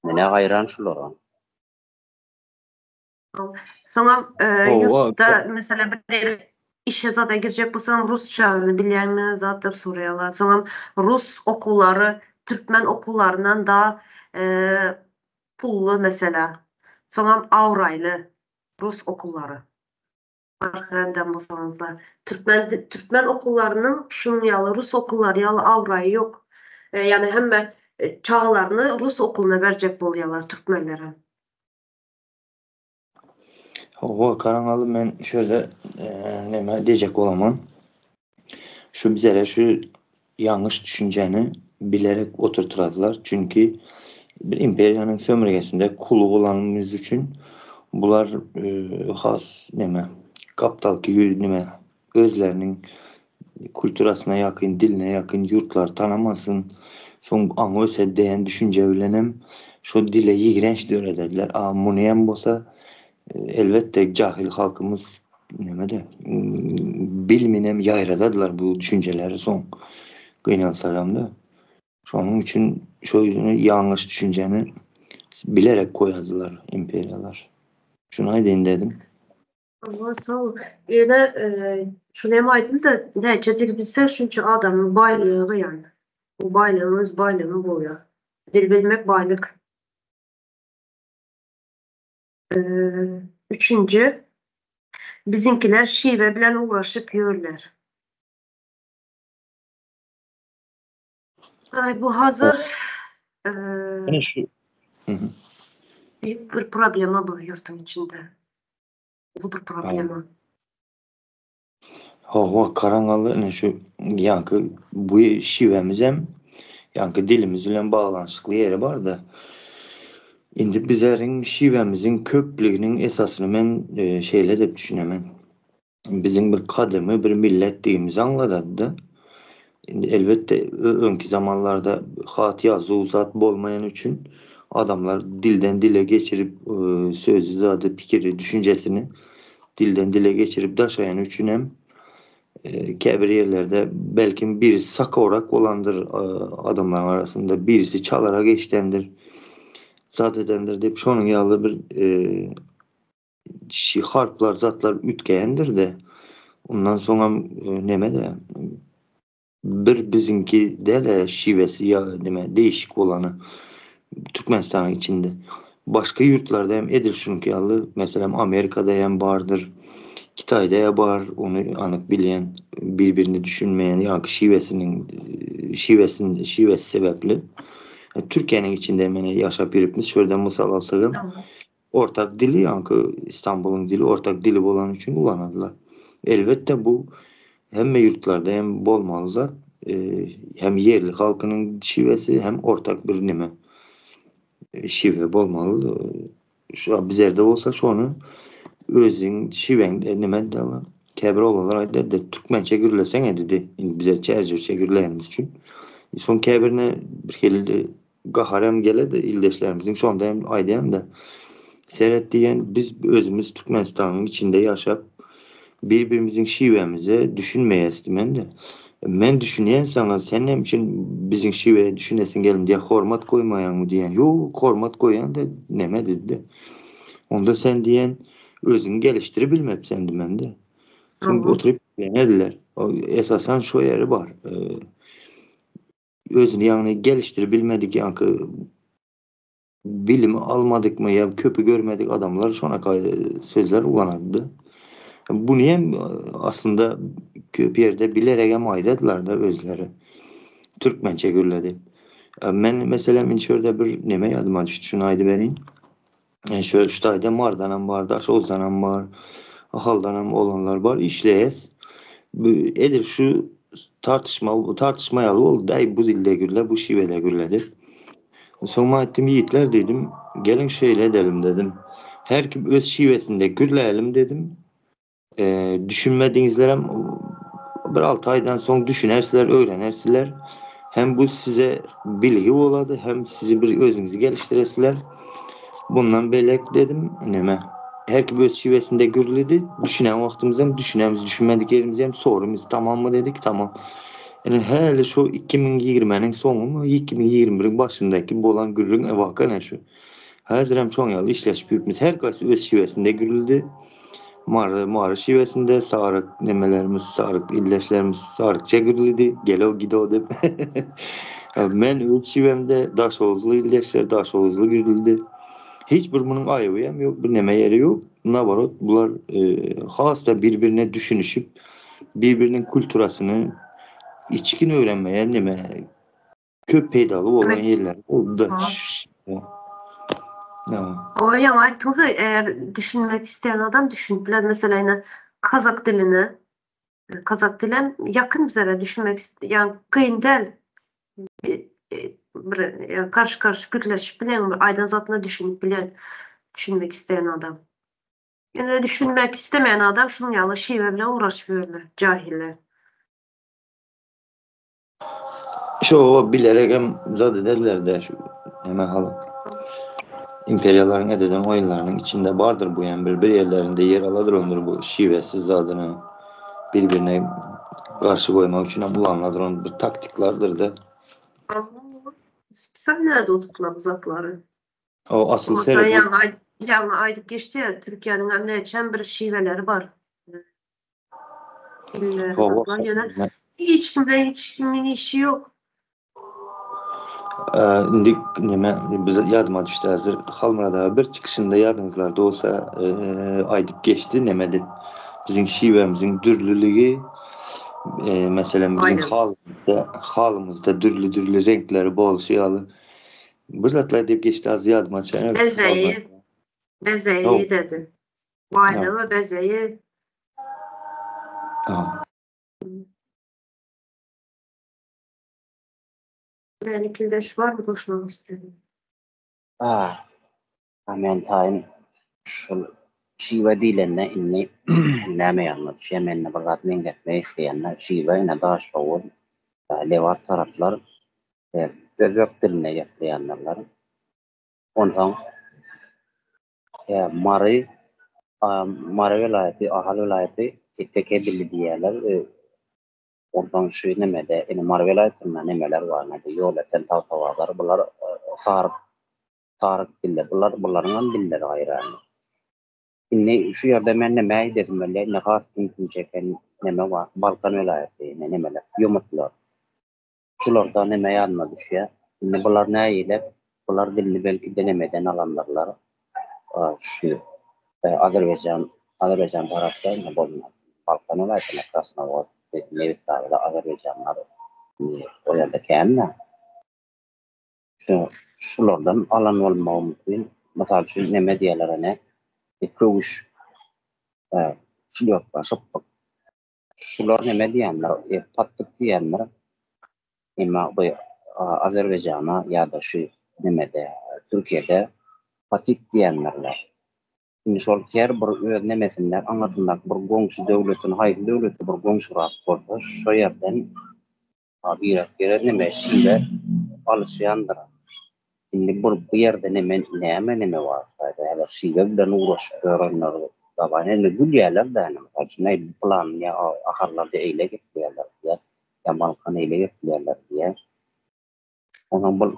Men-ä haýran şulara. Soňam ýurtda meselem bir ýere işe zada girjek bolsaň rusçany bilýäňmi zat diýip soraýarlar. Soňam rus okuwlary türkmen okuwlaryndan da pully mesela. Soňam abraýly rus okuwlary. Parh eden bolsaňyzlar. Türkmen türkmen okuwlarynyň şunuň ýaly rus okuwlary ýaly abraýy ýok. Ýagny hemme çagalaryny rus okuwyna berjek bolýarlar türkmenlerem. Hawa, Karaňaly men şu ýerde neme diýjek bolaman. Şu bizere şu ýalňyş düşünjäni bilerek oturtyradylar. Çünki bir imperiýanyň sömürgesinde kuly bolanymyz üçin bular has neme gapdalky neme özleriniň kulturasyna ýakyn, diline ýakyn ýurtlary tanamasyn, soň aňy öser diýen düşünje bilenem şo dile ýigrenç döredediler. A muny hem bolsa elbetde jahil halkymyz nämede bilminem ýaýradadylar bu düşünjeleri soň gynansagam-da. Şonuň üçin şo ýalňyş düşünjäni bilerek goýadylar imperiýalar. Şuny aýdaýyn dedim. Hawa, sag bol. Ýöne şuny hem aýdym-da, näçe dil bilseň, şunça adamyň baýlygy ýany. Bu baýlygyň öz baýlygyň bolýar. Dil bilmek baýlyk. Üçünji, biziňkiler şiwe bilen ugraşyp ýörler. Aý, bu hazir büyük bir problema bu ýurtuň içinde. Bu bir problema. Hawa, Karaňaly ine şu ýaňky bu şiwemizem ýaňky dilimiz bilen baglanyşykly ýeri bar-da. Indi bizeriň şiwemiziň köplüginiň esasyny men şeýle diýip düşünemen. Biziň bir gadymy bir milletdigimizi aňladady-da. Indi elbetde öňki zamanlarda hat ýazuw zat bolmaýany üçin adamlar dilden dile geçirip sözi zady pikiri düşünjesini dilden dile geçirip daşaýany üçin hem käbir ýerlerde belkim birisi sakawrak bolandyr adamlaryň arasynda birisi çalarak eşdendir zat edendir diýip şonuň ýaly bir Şi harplar zatlar üýtgeýändir-de. Ondan soňam neme-de bir biziňki däl-ä şiwesi ýa neme değişik bolany Türkmenistanyň içinde. Başga ýurtlarda hem edil şuňky ýaly, meselem Amerikada hem bardyr, Kitaýda ýa bar, ony anyk bilýän, bir-birine düşünmeýän ýaňky şiwesiniň şiwesin şiwesi sebäpli. Türkiýäniň içinde hem ene ýaşap ýörüpmiz, şu ýerden mysal alsagam. Ortak dili ýaňky Istanbulyň dili ortak dili bolany üçin ulanadylar. Elbetde bu hemme ýurtlarda hem bolmaly zat. Hem ýerli halkynyň şiwesi hem ortak bir neme şiwe bolmaly. Şu bizerde bolsa şony özüň şiweň neme diýerler. Käbir oglanlar aýdar-da türkmençe gürleseň edidi. Indi bize çärjewçe gürleýänimiz üçin. Soň käbirine bir hili Gaharam geledi ildeşlerimiziň şonda hem aýdýan-da seret diýen biz özümiz Türkmenistanyň içinde ýaşap bir birimiziň şiwemize düşünmeýäs diýmende men düşünýän saňa sen näme üçin biziň şiwä düşünesiň gelmedi ýa hormat goýmaýaňmy diýen ýok hormat goýýan-da neme diýdi onda sen diýen özüňi gelişdiribilmepsen diýmende soň oturyp diýenediler esasan şo ýeri bar Özüni ýagny gelişdirip bilmedik ýaňky. Bilimi almadykmy ýa köpi görmedik adamlar şonaka sözler ulanady. Buny hem aslynda köp ýerde bileregem aýdadylar-da özleri. Türkmençe gürledi. Men meselem indi şu ýerde bir neme ýadyma düşdi şuny aýdyberin. Şu şu taýda Mardanam bar, Daşoguzdanam bar, Ahaldanam oglanlar bar işleýäs. Bu edil şu tartyşma bu tartyşma ýaly boldy-da, äý bu dilde gürle, bu şiwede gürle diýip. Soň men aýtdym, ýigitler diýdim, geliň şeýle edelim dedim. Her kim öz şiwesinde gürläýelim dedim. Düşünmediňizlerem bir alty aýdan soň düşünersizler, öwrenersizler. Hem bu size bilgi bolady, hem sizi bir özüňizi gelişdiresizler. Bundan belek dedim, neme. Her kim öz şiwesinde gürledi. Düşünen wagtymyz hem düşünemiz, düşünmedik ýerimizi hem sorumyz. Tamammy dedik, tamam. Ine häli şu 2020-niň soňumy, 2021-iň başyndaky bolan gürrüň waka ine şu. Häzirem şoň ýaly işleşip ýörüpmiz. Her gaýsy öz şiwesinde gürledi. Mary, Mary şiwesinde saryk nemelerimiz, saryk ildeşlerimiz sarykça gürledi. Gelo gido diýip. Men öz şiwemde daşoguzly ildeşler daşoguzly gürledi. Hiç bir munuň aýyby hem ýok, bir neme ýeri ýok. Naborot bular has-da bir-birine düşünişip, bir-biriniň kulturasyny içgin öwrenmeye neme köp peýdaly bolan ýerleri boldy. O ýaňy aýtdyňyz eger düşünmek isleýän adam düşünip biler. Meselem, ine kazak dilini kazak dilem ýakyn bizlere düşünmek ýa kyn däl. Bir garşy garşy gürleşip bilen, bir aýdan zadyna düşünip bilen düşünmek isleýän adam. Ýöne düşünmek islemeýän adam şunuň ýaly şiwe bilen ugraşyp ýörler, jahiller. Şo bileregem zat ederler-de şu neme halyk. Imperiýalaryň ededen oýunlarynyň içinde bardyr bu ýan bir bir ýerlerinde ýer aladyr ondur bu şiwesiz zadyny bir-birine garşy goýmak üçin hem ulanyladyr on bir taktiklardyr-da. Spesialno edip bu zatlary. O asyl seret. Ýaňy ýaňy aýdyp geçdi ýa Türkiýäniň hem näçem bir şiweleri bar. Ýöne hiç kim bilen hiç kimiň işi ýok. Indi neme biz ýadyma düşdi häzir Halmyrat aga bir çykyşynda ýadyňyzlarda bolsa aýdyp geçdi neme diýip biziň şiwemiziň dürlüligi meselem biziň halymyzda halymyzda dürli dürli reňkleri bolşy ýaly bir zatlar diýip geçdi az ýadyma düşenok. Bezeýi bezeýi dedi. Baýlygy bezeýi. Mälik ildeş barmy goşmak isleýän? Bar. A men taýyn şul şiwe diýlende indi näme ýadyma düşýär mende bir zat meňzetmek isleýänler şiwe ine Daşhowuz Lebap taraplar özbek dilinde gepleýändirler. Onsoň Mary Mary welaýaty Ahal welaýaty teke dili diýýärler. Onsoň şu nemede ine Mary welaýatynda nemeler bar ine Ýolöten Tagtabazar bular saryk saryk dilde bular bularyňam dilleri gaýry. Indi şu ýerde men neme aýdasym gelýär indi has ünsümi çeken neme bar Balkan welaýaty ine nemeler ýomutlar. Şularda neme ýadyma düşýär. Indi bular nähili bular dilini belki-de nemeden alandyrlar şu Azerbaýjan Azerbaýjan tarapda indi bolmaz. Balkan welaýatynda Krasnowod Nebitdagda azerbaýjanlar indi o ýerde kän-dä. Şu şulardan alan bolmagy mümkin. Mysal üçin neme diýerler ene köwüş şlýopka şypbyk. Şular neme diýendir, e, patdyk diýendir. Emma bu Azerbaýjana ýa-da şu nemede Türkiýede patik diýendirler. Indi şol her bir öz nemesinde aňyrsyndaky bir goňşy döwletini haýsy döwlete bir goňşurak bolsa şo ýerden birek bire neme şiwe alyşýandyr. Indi bu bu ýerde neme näme neme bar şaýda häzir şiwe bilen ugraşyp ýörenler daban indi gülýärler-dä indi mysal üçin äý pylan ýa ahallarda eýle gepleýärler diýýär ýa balkan eýle gepleýärler diýýär. Onsoň bul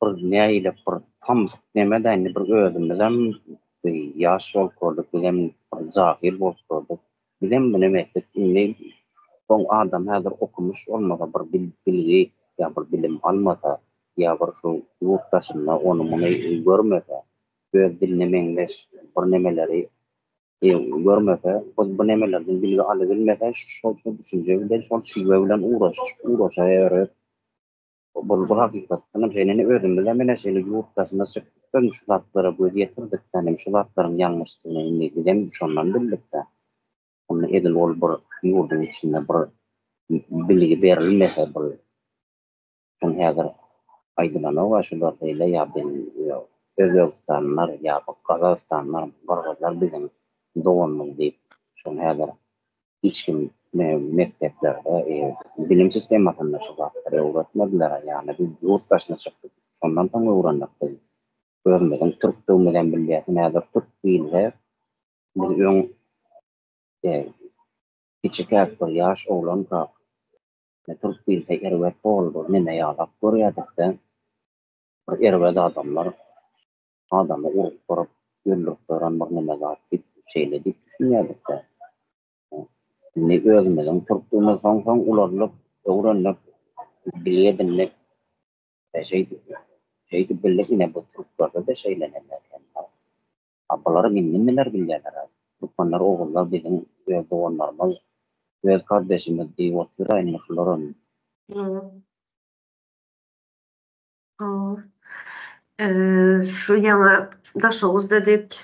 bir nähili bir samsyk neme-dä indi bir özümizem ýaş bolup gördük bizem bir jahyl bolup gördük. Bizem bu neme etdik indi soň adam häzir okumyş bolmasa bir bilgi ýa bir bilim almasa. ýa bir şu ýurt daşynda ony muny görmese, öz diline meňzeş bir nemeleri görmese, bu nemelerden bilgi alybilmese, şol düşünje bilen, şol şiwe bilen uğraşaberip, bu bu hakykatdan hem şeýle, ine özümizem ine şeýle ýurt daşyna çykdyk-da şu zatlara göz ýetirdik-de, ine şu zatlaryň ýalňyşdygyny indi bizem şondan bildik-de. Onda edil ol bir ýurduň içinde bir bilgi berilmese bir şuň häzir aýdylanok-a şular beýle ýa biz özbegistanlylar ýa bu gazagystanlylar gyrgyzlar biziň doganymyz diýip şuň häzir hiç kim mekdeplerde bilim sistemasynda şu zatlary öwretmediler-ä ýagny biz ýurt daşyna çykdyk şondan soň öwrendik biz özümiziň türkdügimizem bilýäs häzir türk diýilse Biz öň kiçikäk bir ýaş oglankak türk diýilse erbet boldy neme ýalak görýädikde bir erbet adamlar adamy urup gyryp öldürip ýören bir neme zat diýip şeýle diýip düşünýädikde. Indi özümiziň türkdügimiz soň soň ulaldyk öwrendik bilgi edindik şeýdip şeýdip bildik ine bu türklerde-de şeýle neme eken. A bulary indi neler bilýärler-ä? Türkmenler, oguzlar biziň öz doganlarymyz, öz kardeşimiz diýip otyr-a indi şularam. Şu ýaňy Daşoguz dedik,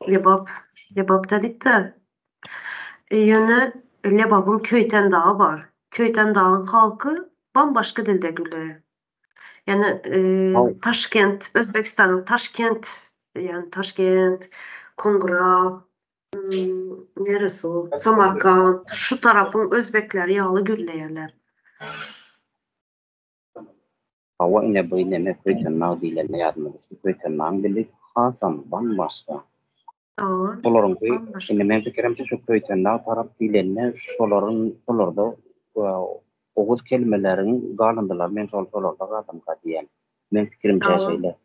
Lebap, Lebap dedik-de. Ýöne Lebabyň Köýten dagy bar. Köýten dagyň halky bambaşga dilde gürleýär. Ýani Taşkent, Özbegistanyň Taşkent, ýani Taşkent, Kongra, neresi o, Samarkant, şu tarapyň özbekleri ýaly gürleýärler. Hawa ine bu neme Köýtendag diýlende ýadyma düşdi. Köýtendagyň dili hasam bambaşga. Olaryňky indi meň pikirimçe şu Köýtendag tarap diýlende şolaryň şolarda oguz kelimeleriň galyndylary men şol şolarda galdymyka diýýän. Meň pikirimçe şeýle.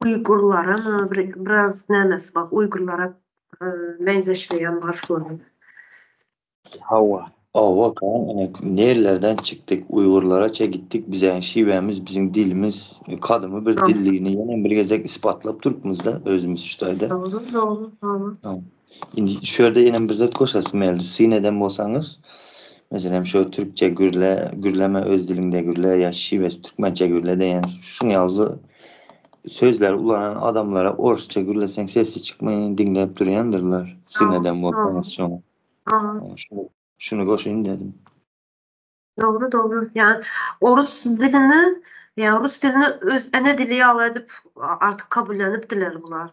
Uýgurlara bir biraz nämesi bar uýgurlara meňzeşligem bar şolaryň. Hawa. Hawa kan ine nerlerden çykdyk uýgurlara çe gitdik bizeň şiwemiz biziň dilimiz kadymy bir dilligini ýene bir gezek ispatlap durupmyzda özümiz şu taýda. Dogry dogry dogry. Indi şu ýerde ýene bir zat goşasym geldi syn eden bolsaňyz meselem şu türkçe gürle gürleme öz diliňde gürle ýa şiwesi türkmençe gürle diýen şuň ýaly sözleri ulanan adamlara orsça gürleseň sesi çykmaýan diňläp durýandyrlar syn eden bolsaňyz şoňa. Şuny goşaýyn dedim. Dogry dogry. Ýa orus dilini ýa rus dilini öz ene dili ýaly edip artyk kabullenipdiler bular.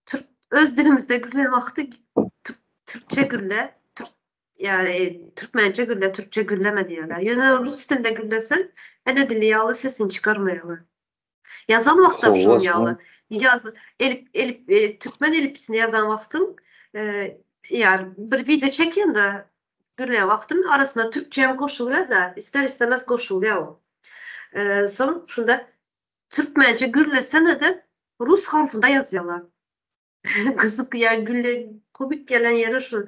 Türk öz dilimizde gürle wagty türkçe gürle, türk ýa türkmençe gürle, türkçe gürleme diýýärler. Ýöne rus dilinde gürlesen ene dili ýaly sesini çykarmaýarlar. Ýazan wagtam şoň ýaly. Ýaz elip elip e, türkmen elipsini ýazan wagtym e, ýa bir wideo çekýän-de gürleýän wagtym arasyna türkçe hem goşulýar-da, ister istemez goşulýar o. E, soň şunda türkmençe gürlesene-de rus harfynda ýazýarlar. Gyzyk ýa gülle komik gelen ýeri şu.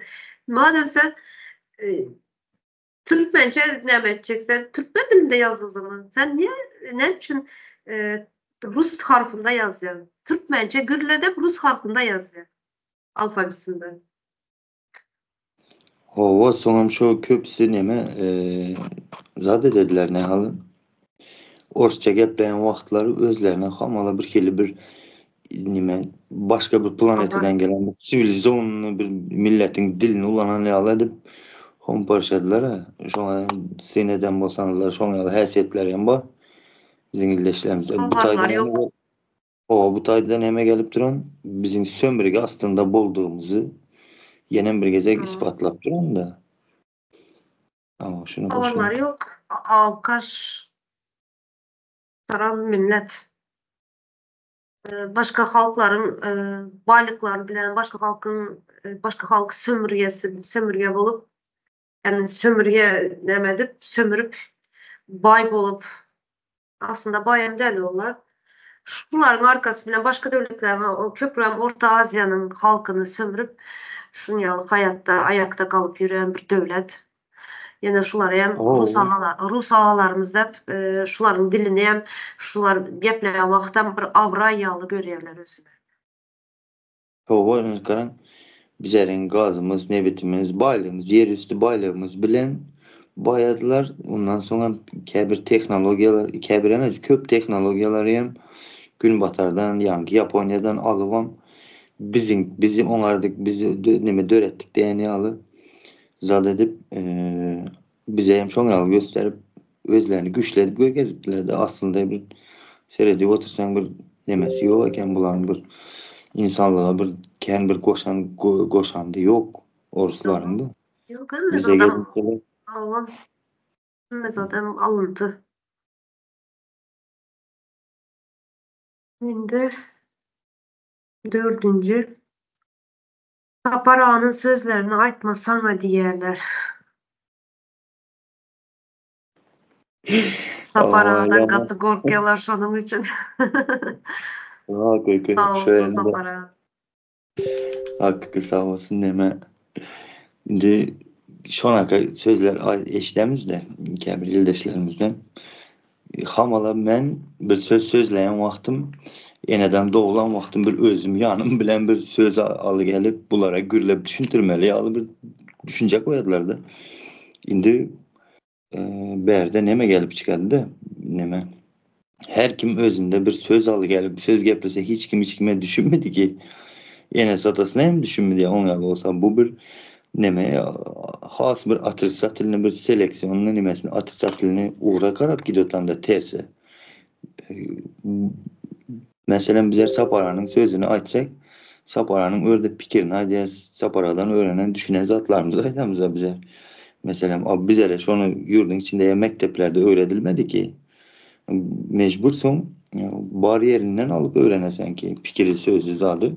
Madem sen e, Türkmençe näme etjek sen? Türkmen dilinde ýaz o zaman. Sen niye näme üçin e, rus harfynda ýazýaň? Türkmençe gürledip rus harfynda ýazýaň. Alfabesinde. Hawa, soňam şo köpüsi neme e, zat edediler nähaly. Orsça gepleýän wagtlary özlerine hamala bir hili bir nime başga bir planetadan gelen bir siwilizownyý bir milletiň dilini ulanan ýaly edip homparşadylar-a. Şoňa syn eden bolsaňyzlar şoň ýaly häsiýetleri hem bar biziň ildeşlerimizde. Bu taýdan hem Hawa, bu taýdan heme gelip duran biziň sömürge astynda boldugymyzy ýenem bir gezek ispatlap duran-da. Hawa, şuny goşaýyn. Habarlary ýok. Alkaş saran millet. Başga halklaryň baýlyklary bilen başga halkyň başga halk sömürgesi sömürge bolup ýagny sömürge näme edip sömürip baý bolup aslynda baýam däl olar. Şularyň arkasy bilen başga döwletleriň köpräm Orta Aziýanyň halkyny sömürip şuny ýaly haýatda aýakda galyp ýören bir döwlet. Ýene şulary hem rus agalar, rus agalarymyz diýip, şularyň dilini hem şular gepleýän wagtam bir abraý ýaly görýärler özüni. Hawa, indi garaň, bizeriň gazymyz, nebitimiz, baýlygymyz, ýer üsti baýlygymyz bilen baýadylar. Ondan soň hem käbir tehnologiýalar, käbir emes, köp tehnologiýalary hem Günbatardan, ýaňky Ýaponiýadan alybam biziň, bizi oňardyk, bizi neme döretdik diýen ýaly zat edip, bize hem şoň ýaly gösterip, özlerini güýçli edip görkezipdiler-de. Aslynda bir seredip otursaň bir nemesi ýok eken bularyň bir insanlyga bir kän bir goşan goşandy ýok oruslaryň-da. Ýok, hemme zadam hawa, hemme zadam alyndy. Indi dördünji. Sapar aganyň sözlerini aýtma saňa diýerler. Sapar agadan gaty gorkýarlar şonuň üçin. Hakyky Sag bolsun Sapar aga. Hakyky sag bolsun neme. Indi şonaka sözler eşidemizde käbir ildeşlerimizden. Hamala men bir söz sözleýän wagtym eneden doglan wagtym bir özüm ýanym bilen bir söz aly gelip bulara gürlep düşündirmeli ýaly bir düşünje goýardylarda. Indi bärde neme gelip çykady-da neme her kim özünde bir söz aly gelip söz geplese hiç kim hiç kime düşünmedi ki enesi atasyna hem düşünmedi oň ýaly bolsa bu bir neme has bir otrisatilny bir seleksionny nemesini otrisatilny ugra garap gidotanda tersi. Meselem bizler Saparanyň sözüni aýtsak Saparanyň örde pikirini aýdýas Saparadan öwrenen düşünen zatlarymyzy aýdamyza bize. Meselem a bizere şony ýurduň içinde ýa mekdeplerde öwredilmedi ki. Mejbursyň bar ýerinden alyp öwrenesen ki pikiri sözi zady.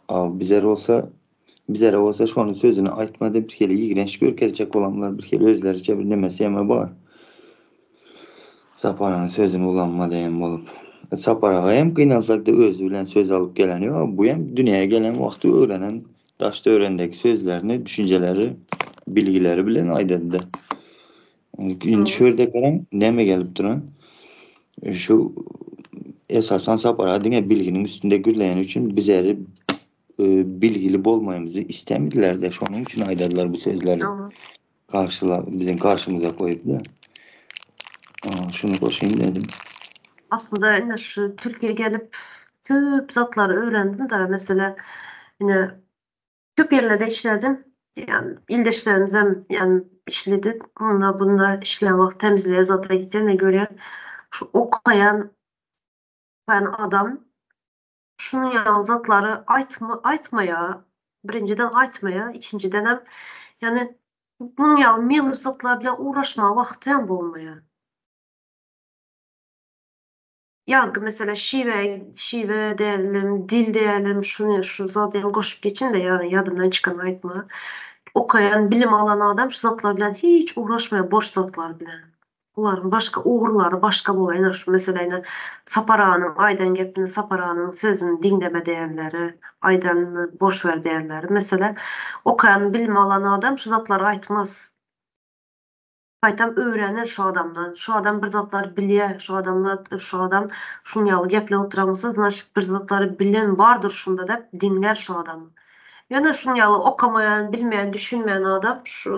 A bizer bolsa bizere bolsa şony sözüni aýtmady bir hili ýigrenç görkezjek bolanlar bir hili özleriçe bir nemesi eme bar. Sapar aganyň sözüni ulanma diýen bolup. Sapar aga hem gynansakda özi bilen söz alyp gelen ýok. Bu hem dünýä gelen wagty öwrenen daş töweregindäki sözlerini, düşünjeleri, bilgileri bilen aýdady-da. Indi şu ýerde garaň näme gelip duran? Şu esasan Sapar aga diňe bilginiň üstünde gürleýäni üçin bizeri bilgili bolmaýymyzy istemediler-de, şonuň üçin aýdadylar bu sözleri. Garşyla biziň garşymyza goýup-da. Şuny goşaýyn dedim. Aslynda ine şu Türkiýä gelip köp zatlary öwrendim-de, meselem, ine köp ýerlerde işledim. Ýani ildeşlerimizem ýani işledi. Onda bunda işlän wagt temizleýär zata gitýän we görýän şu okaýan okaýan adam şunuň ýaly zatlary aýtma aýtmaýar. Birinjiden aýtmaýar, ikinjidenem ýani munuň ýaly mylly zatlar bilen ugraşmaga wagty hem bolmaýar. Ýaňky mesele şiwe, şiwe dälim, dil dälim, şuny şu zady hem goşup geçin-de, ýagny ýadymdan çykan aýtma. Okaýan, bilim alan adam şu zatlar bilen hiç ugraşmaýar, boş zatlar bilen. Olaryň başga ugurlary başga bolýar. Ine şu mesele ine Sapar aganyň aýdan gepini, Sapar aganyň sözüni diňleme diýenleri, aýdanyny boş ber diýenleri. Mesele okaýan, bilim alan adam şu zatlary aýtmaz. Gaýtam öwrener şu adamdan. Şu adam bir zatlar bilýär, şu adamlar, şu adam şuň ýaly gepläp oturan bolsa, znaçit bir zatlary bilen bardyr şunda diýip diňlär şu adamy. Ýöne şuň ýaly okamaýan, bilmeýän, düşünmeýän adam şu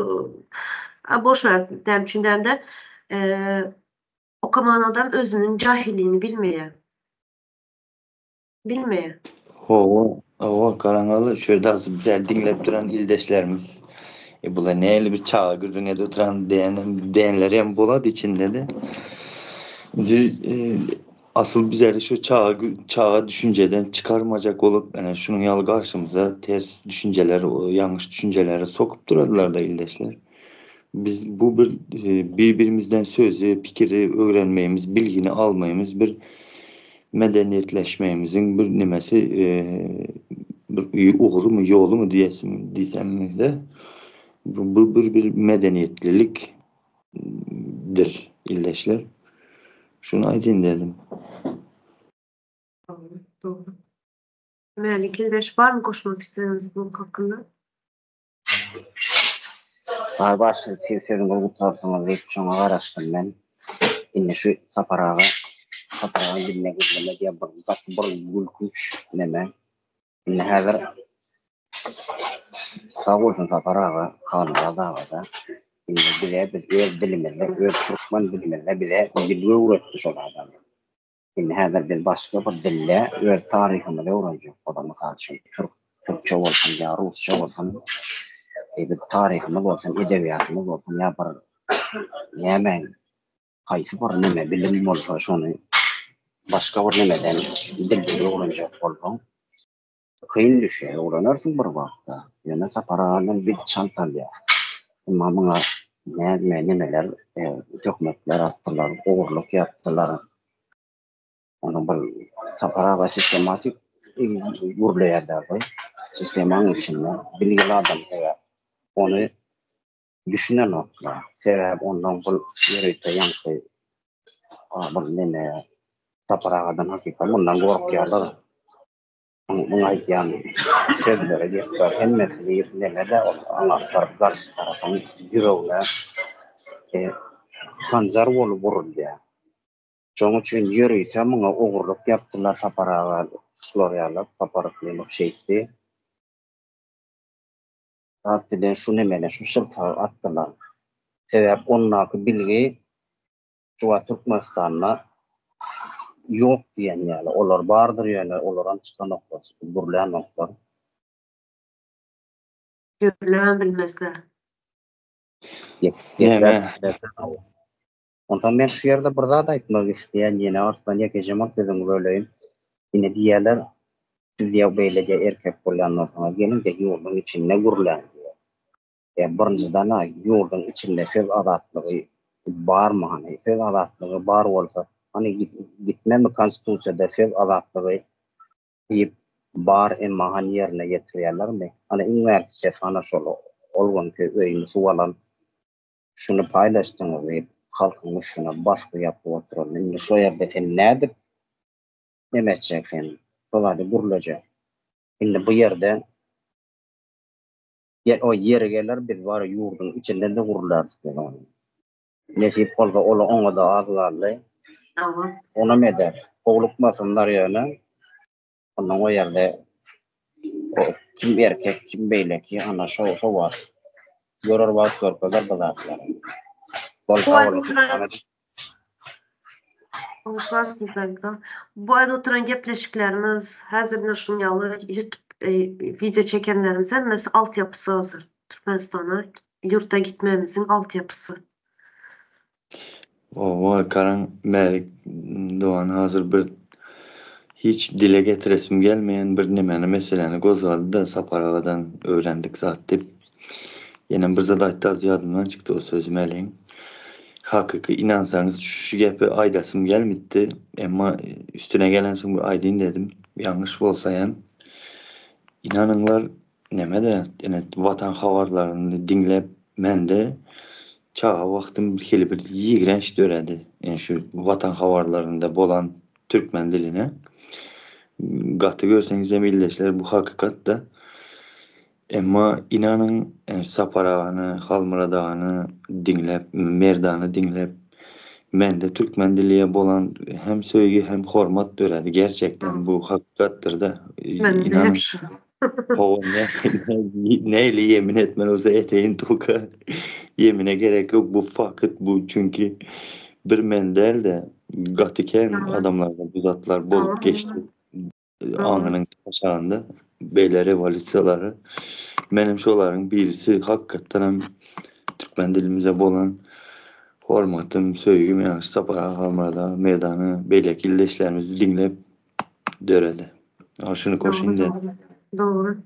a boş ver näme üçin dände okaman adam özüniň jahilligini bilmeýär. Bilmeýär. Hawa, hawa garaňaly şu ýerde az bize diňläp duran ildeşlerimiz e bular nähili bir çaga gürrüň edip oturan diýen diýenleri hem bolady içinde-de. Indi e, asyl bizleri şu çaga çaga düşünjeden çykarmajak bolup, ene şunuň ýaly garşymyza ters düşünjeler, ýalňyş düşünjeleri sokup duradylar-da ildeşler. Biz bu bir e, bir-birimizden sözi, pikiri öwrenmegimiz, bilgini almagymyz bir Medeniýetleşmegimiziň bir nemesi, bir ugrumy, ýolumy diýesim, diýsemde, bu bir bir medeniýetlilikdir, ildeşler. Şuny aýdyn dedim. Dogry, dogry. Mälik ildeş barmy goşmak isleýäniňiz bu hakynda? Baý siz sözüňizi gutarsyňyz diýip şoňa garaşdym men. Indi şu Sapar aga, Sapar agaň diline gizleme diýen bir gaty bir gülkünç neme. Indi häzir sag bolsun Sapar aga, Halmyrat aga-da. Indi bize biz öz dilimizde, öz türkmen dilimizde bize dil öwretdi şol adam. Indi häzir biz başga bir dilde öz taryhymyzy öwrenjek bolar, mysal üçin, türk, türkçe bolsun ýa rusça bolsun, e, biz taryhymyz bolsun, edebiýatymyz bolsun ýa bir näme, haýsy bir neme bilim bolsa şony başga bir nemeden dilde öwrenjek bolsaň, Kyn düşýär, öwrenersiň bir wagtda. Ýöne Sapar agadan biz çalt alýas. Emma muňa näme nemeler töhmetler atdylar, ogurlyk ýapdylar. Onuň bir Sapar aga sistematik gürleýär dagy. Sistemaň içinde bilgili adam sebäp. Ony düşünenoklar. Sebäp ondan bul ýörite ýaňky bir neme Sapar agadan hakykat mundan gorkýarlar. Muň aýdýan sözleri gepler hemmesi bir neme-de ol aňa baryp garşy tarapyň ýüregine hanjar bolup urulýar. Şoň üçin ýörite muňa ogurlyk ýapdylar Sapar aga şular ýaly Sapar Yklymow şeýtdi. Zat bilen şu nemeni şu şyltagy atdylar. Sebäp ondaky bilgi Şu wagt Türkmenistanda ýok diýen ýaly. Olar bardyr ýöne olaram çykanoklar, çykyp gürlänoklar. Gürläbem bilmezler. Näme? Onsoň men şu ýerde bir zat aýtmak isleýän ýene Arslan ýekeje munt sözüňi böleýin. Ine diýýärler, siz ýa beýle diýýär erkek bolýan bolsaňyz geliň-de ýurduň içinde gürläň diýýär. Ýa birinjiden-ä ýurduň içinde söz azatlygy barmy hany? Söz azatlygy bar bolsa, hany gitmemi konstitusiýada söz azatlygy diýip bar emma hany ýerine ýetirýärlermi? Hany iň bärkijesi hana şol ol günki öýüni suw alan şuny paýlaşdyňyz diýip halkyň üstüne basgy ýapyp oturan. Indi şo ýerde sen nädip neme etjek sen? Şo zady gürlejek. Indi bu ýerde Gel o ýeri geler biz bar ýurduň içinde-de gurlarys biz ony. Nesip bolsa ola oňada az galdy. Hawa. Onam ederis. Howlukmasynlar ýöne. Ondan o ýerde o kim erkek kim beýleki ana şo şo wagt görer wagt görkezer bu zatlary. Bol sag boluň. Goňşular sizlerden. Bu aýda oturan gepleşiklerimiz, häzir ine şunuň ýaly YouTube wideo çekenlerimiz hemmesi altyapysy hazir. Türkmenistana ýurta gitmegimiziň altyapysy. Owa garaň Mälik dogan hazir bir hiç dile getiresim gelmeýän bir nemäni meseläni gozgady-da Sapar agadan öwrendik zat diýip. Ýenem bir zat aýtdy az ýadymdan çykdy o sözi Mäligiň. Hakyky ynansaňyz şu gepi aýdasym gelmiddi. Emma üstüne gelensoň bir aýdyn dedim. Ýalňyş bolsa hem. Ynanyňlar neme-de ine Watan habarlaryny diňläp mende çaga wagtym bir hili bir ýigrenç döredi. Ine şu Watan habarlarynda bolan türkmen diline. Gaty görseňizem ildeşler bu hakykat-da. Emma ynanyň Sapar agany, Halmyrat agany diňläp, Merdany diňläp mende türkmen dilie bolan hem söýgi hem hormat döredi. Gerçekden bu hakykatdyrda. Ynanyň. Hawa nähili ýemin etmeli bolsa eteýin toka. Ýemine gerek ýok bu fakyt bu çünki bir men dälde gaty kän adamlarda bu zatlar bolup geçdi. Aňynyň aşagynda beýle rewolýusiýalary. Menem şolaryň birisi. Hakykatdan hem türkmen dilimize bolan hormatym, söýgim ýaňy Sapar aga Halmyrat aga, Merdana beýleki ildeşlerimizi diňläp döredi. Ýa şuny goşaýyn dedim. Dogry.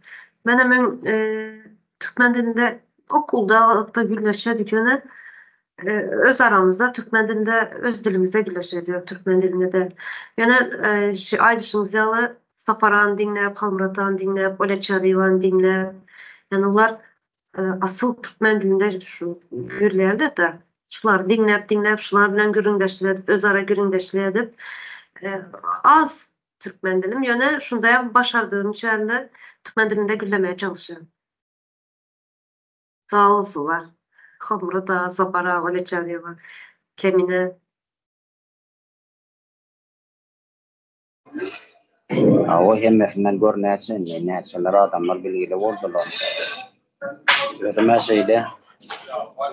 Menem öň türkmen dilinde okulda da gürleşerdik ýöne öz aramyzda türkmen dilinde öz dilimizde gürleşerdik türkmen dilinde de. Ýöne şu aýdyşyňyz ýaly Sapar agany diňläp, Halmyrat agany diňläp, Olýa Çaryýewany diňläp, ýagny olar asyl türkmen dilinde şu gürleýärler-de. Şulary diňläp diňläp şular bilen gürrüňdeşlik edip özara gürrüňdeşlik edip az türkmen dilim ýöne şundaýam başardygym çenli türkmen dilinde gürlemeye çalışýan. Sag bolsunlar. Halmyrat aga, Sapar aga, Leçaryýewa, Kemine. Hawa hemmesinden gör näçe indi näçeler adamlar bilgili boldular. Özüm-ä şeýle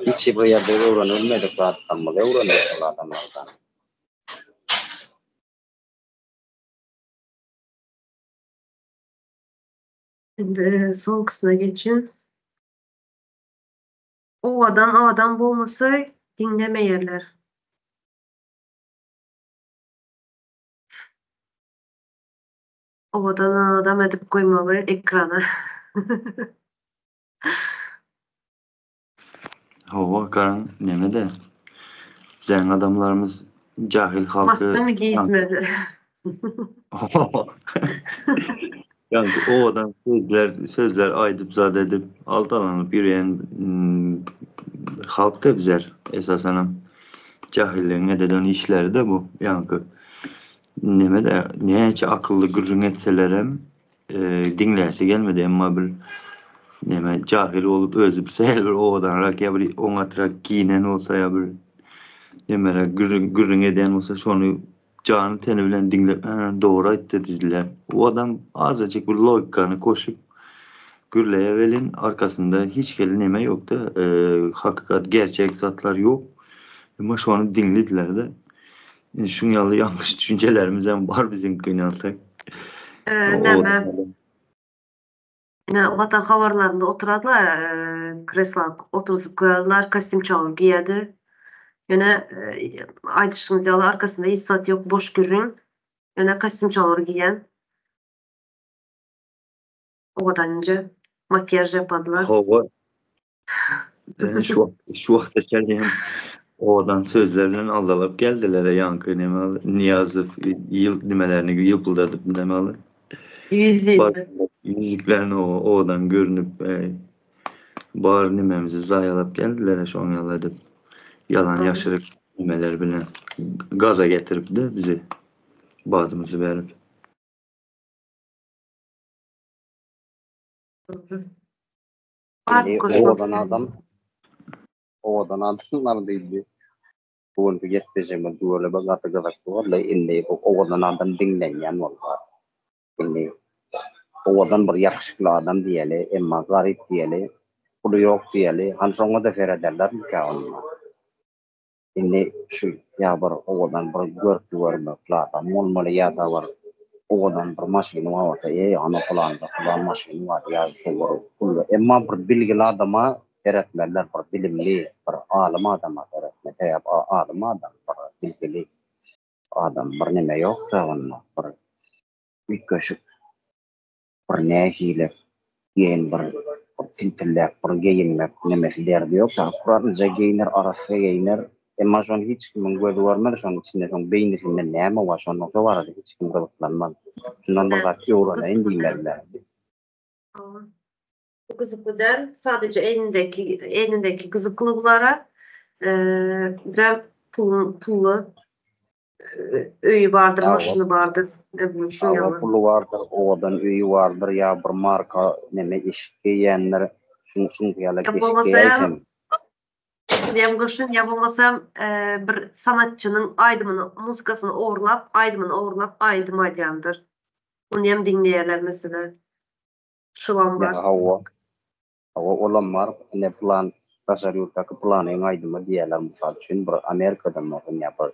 hiç bir ýerde öwrenilmedik zatlarymyzy öwrendik şol adamlardan. Indi soňkusyna geçin. Owadan adam bolmasa diňlemeýärler. Owadan adam edip goýmaly ekrana. Hawa garaň nemede biziň adamlarymyz jahil halky Maskamy geýismeli. Ýaňky owadan sözler sözler aýdyp zat edip aldalanyp ýörýän halkda bizler esasanam jahilligiň ededen işleride bu ýaňky nemede näçe akylly gürrüň etselerem diňläsi gelmedi emma bir neme jahil bolup özi bir sähel bir owadanrak ýa bir oňatrak giýnen bolsa ýa bir nemeräk gürrüň gürrüň edýän bolsa şony jany teni bilen diňläp hä dogry aýtdy diýdiler. O adam azajyk bir logikany goşup gürleýär welin arkasynda hiç hili neme ýokda hakykat gerçek zatlar ýok. Emma şony diňlediler-de. Indi şuň ýaly ýalňyş düşünjelerimiz hem bar biziň gynansak. Näme? Ine, Watan habarlarynda oturardylar, kresla oturdyp goýardylar, kostýum çalyp geýerdi. Ýöne aýdyşyňyz ýaly arkasynda hiç zat ýok, boş gürrüň. Ýöne kostýum çalyp geýen. Owadan ince makiýaž ýapardylar. Hawa. Şu şu wagta çenli hem owadan sözler bilen aldalap geldiler ýaňky neme Nyýazow ýyl nimelerini ýylpyldadyp neme Ýüzügini. Ýüzüklerini owadan görünip bar nimemizi zaýalap geldiler şoň ýaly edip ýalan ýaşyryk nimeler bilen gaza getiripdi bizi badymyzy berip. Indi owadan adam owadan adamlar diýdi. Bu günki gepleşigimiz tüweleme gaty gyzykly boldy. Indi bu owadan adam diňlenýän bolsa. Indi owadan bir ýapyşykly adam diýeli, emma garyp diýeli, puly ýok diýeli, hany şoňa-da serederlermikä onda? Indi şu ýa bir owadan bir görkli görmekli adam bolmaly ýa-da bir owadan bir maşyny bar bolsa, eý, ana pylanda pylan maşyny bar ýa şu bir pully. Emma bir bilgili adama seretmeliler, bir bilimli, bir alym adama seretmeli. Sebäbi alym adam bir bilgili adam, bir neme ýok-da onda, bir üýtgeşik bir nähili geýin bir bir tiltilläp bir geýinmek nemesi derdi ýok akkuratnyja geýiner arassa geýiner emma şony hiç kimiň gözi görmez şonuň içinde şoň beýnisinde näme bar şonuň şo barada hiç kim gyzyklanmaz şundan bir zat öwreneýin diýmezler. Bu gyzykly däl sadeje elindeki elindeki gyzykly bulara birem pully Öýi bardyr, maşyny bardyr. Hawa, puly bardyr, owadan öýi bardyr, ýa bir marka neme eşik geýýändir. Şuň şuňky ýaly eşik geýäýsem. Diýem gyşyn, ýa bolmasa bir sanatçynyň aýdymyny, muzikasyny ogurlap, aýdymyny ogurlap aýdym aýdýandyr. Ony hem diňleýärler meselem. Şulam bar. Hawa. Hawa olam bar ine pylan daşary ýurtdaky pylanyň aýdymy diýýärler mysal üçin bir Amerikadan bolsun ýa bir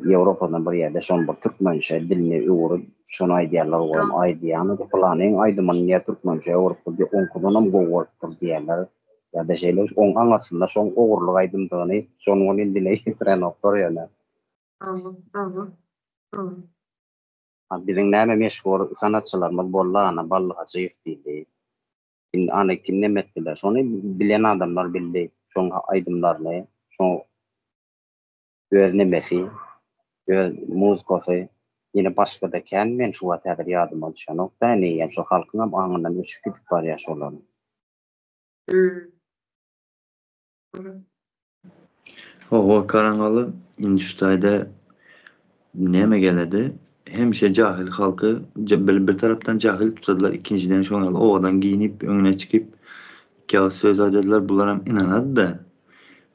Ýewropadan bir ýerde şony bir türkmençe diline öwürip şony aýdýarlar olam aýdýany pylanyň aýdymyny niýe türkmençe öwüripdir diýip oňkudanam gowy bolupdyr diýýärler ýa-da şeýle oň aňyrsynda şoň ogurlyk aýdymdygyny şony welin dile getirenoklar ýöne. Biziň näme meşhur sanatçylarymyz boldy ana Bally Hajyýew diýdi. Indi ana kim neme etdiler. Şony bilen adamlar bildi. Şoň aýdymlaryny, şoň öz nemesi, öz muzykasy. Ýene başgada kän men şu wagt häzir ýadyma düşenok da eýýäm şo halkyňam aňyndan öçüp gidip barýar şolar. Hawa Karangaly indi şu taýda näme geledi hemişe jahil halky bir, bir tarapdan jahil tutadylar ikinjiden şoň ýaly owadan giýinip öňüne çykyp. Iki söz aýdadylar, bularam ynanady-da.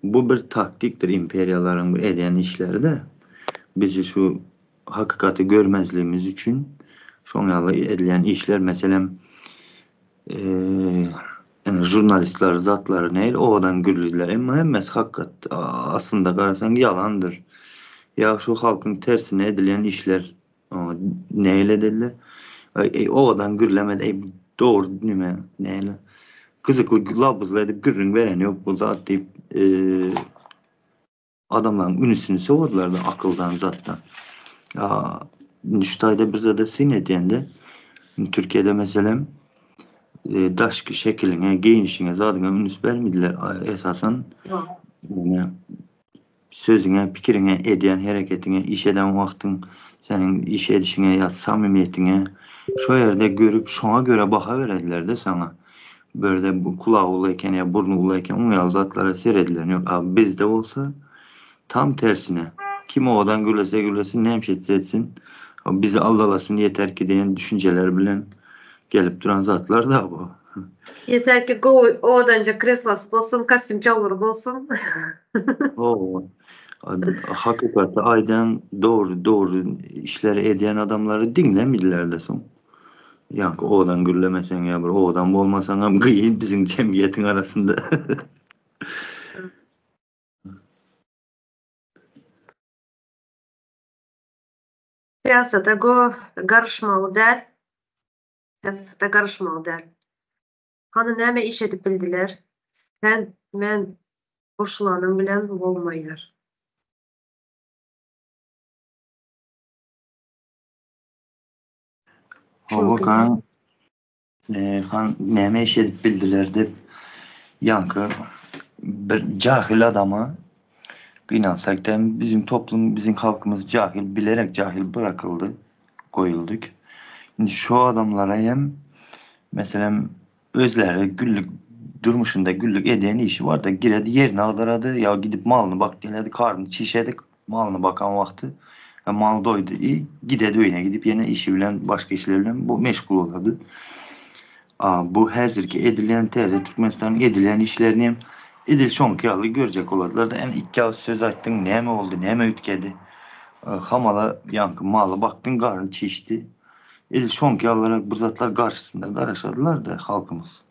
Bu bir taktikdir imperiýalaryň bir edýän işleri-de. Bizi şu hakykaty görmezligimiz üçin şoň ýaly edilýän işler, meselem, ine žurnalistler zatlary nähili owadan gürlediler, emma hemmesi hakykat, aslynda garasaň ýalandyr. Ýa şu halkyň tersine edilýän işler nähili edildi? Eý owadan gürlemedi, eý dogry nime nähili gyzykly labyzly edip gürrüň beren ýok bu zat diýip Adamlaryň ünüsini sowadylar-da akyldan zatdan. Indi şu taýda bir zada syn edýän-de, Türkiýede meselem daşky şekiliňe, geýnişiňe, zadyňa üns bermediler. Esasan sözüňe, pikiriňe, edýän hereketiňe, iş eden wagtyň seniň iş edişiňe ýa samymyýetiňe şo ýerde görüp, şoňa görä baha berediler-de saňa. Börde bu kulagy uly eken ýa burny uly eken oň ýaly zatlara seredilen ýok. A bizde bolsa tam tersine. Kim owadan gürlese gürlesin, näme iş etse etsin, bizi aldalasyn ýeter ki diýen düşünjeler bilen gelip duran zatlar da bu. Ýeter ki gowy owadanja kreslosy bolsun, kostýum çalbary bolsun. Hawa. Hakykaty aýdan, dogry dogry işleri edýän adamlary diňlemediler-de soň. Ýaňky owadan gürlemeseň ýa bir owadan bolmasaňam gyýyn biziň jemgyýetiň arasynda. Syýasata go garyşmaly däl. Syýasata garyşmaly däl. Hany näme iş edip bildiler? Sen, men goşulanyň bilen bolmaýar. Hawa han, han näme iş edip bildiler diýip, ýaňky bir jahil adama gynansak hem biziň toplum, biziň halkymyz jahil, bilerek jahil bırakyldy, goýuldyk. Indi şu adamlara hem meselem özleri günlük durmuşynda günlük edýän işi barda, giredi ýerini agdarady ýa gidip malyny bakyp geledi, karny çişedi, Malyny bakan wagty mal doýdy i gidedi öýüne gidip ýene işi bilen başga işler bilen bu meşgul bolady. A bu häzirki edilýän täze Türkmenistanyň edilýän işlerini hem edil şoňky ýaly görjek boladylar-da ene ikki agyz söz aýtdyň näme boldy näme üýtgedi. Hamala ýaňky maly bakdyň garny çişdi. Edil şoňky ýalyrak bir zatlar garşysynda garaşadylar-da halkymyz.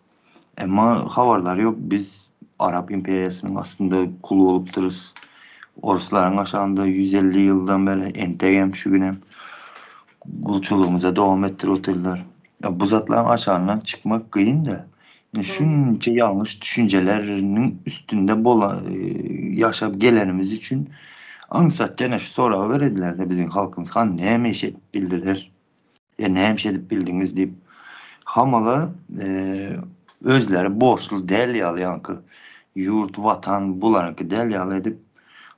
Emma habarlary ýok biz Arap imperiýasynyň astynda gul bolupdyrys. Oruslaryň aşagynda 150 ýyldan bäri entegem şu günem gulçulygymyza dowam etdirip otyrlar. Ya bu zatlaryň aşagyndan çykmak kyn-da. Indi şunça ýalňyş düşünjeleriniň üstünde bola ýaşap gelenimiz üçin aňsatja ene şu soragy berediler-de biziň halkymyz han näme iş edip bildiler? Ýa näme iş edip bildiňiz diýip hamala özleri borçly däl ýaly ýaňky ýurt watan bularyňky däl ýaly edip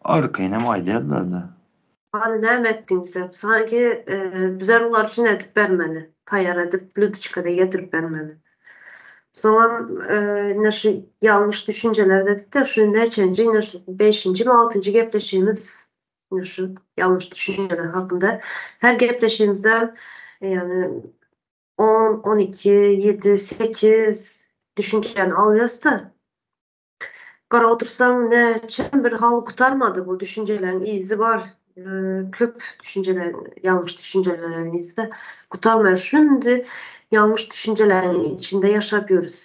arkaýyn hem aýdarlar-da. Hany näme etdiňiz diýip sanki bizler olar üçin edip bermeli taýýar edip blýudoçkada getirip bermeli. Soňam ine şu ýalňyş düşünjeler dedik-de şu näçenji ine şu beşinjimi altynjy gepleşigimiz Ine şu ýalňyş düşünjeler hakynda her gepleşigimizde ýagny on, 12, 7, 8 düşünjäni alýas-da. Gara otursaň näçe bir hal gutarmady bu düşünjeleriň yzy bar. Köp düşünjeler, ýalňyş düşünjeleriň yzy gutarmaýar. Şundi ýalňyş düşünjeleriň içinde ýaşap ýörüs.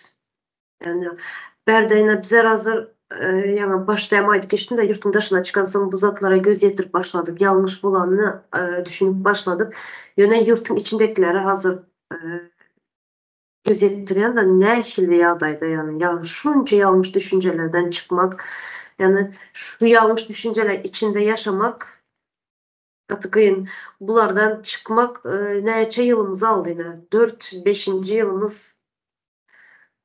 Ýagny bärde ine bizler hazir ýaňy başda hem aýdyp geçdim-de ýurtuň daşyna çykan soň bu zatlara göz ýetirip başladyk. Ýalňyş bolanyny düşünip başladyk. Ýöne ýurtuň içindekilere hazir göz ýetirýän-de nähili ýagdaýda ýagny ýagny şunça ýalňyş düşünjelerden çykmak, ýagny şu ýalňyş düşünjeler içinde ýaşamak gaty kyn. Bulardan çykmak näçe ýylymyzy aldy ine dört, beşinji ýylymyz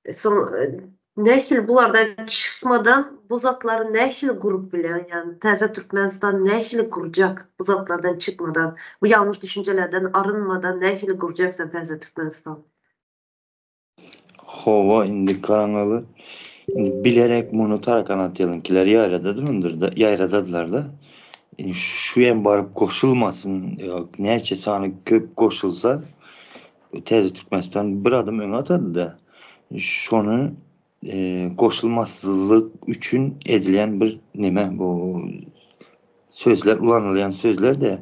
Soň nähili bulardan çykmadan bu zatlary nähili gurup bilýän, ýagny täze Türkmenistan nähili gurjak bu zatlardan çykmadan, bu ýalňyş düşünjelerden arynmadan nähili gurjak sen täze Türkmenistan? Hawa indi kanaly indi bilerek muny Tarakan Atýalyňkiler ýaýradadymyndyr-da, ýaýradadylar-da. Indi şu hem baryp goşulmasyn, näçe sany köp goşulsa Täze Türkmenistan bir adım öňe atady-da. Şony goşulmasyzlyk üçin edilýän bir neme bu sözler ulanylýan sözler de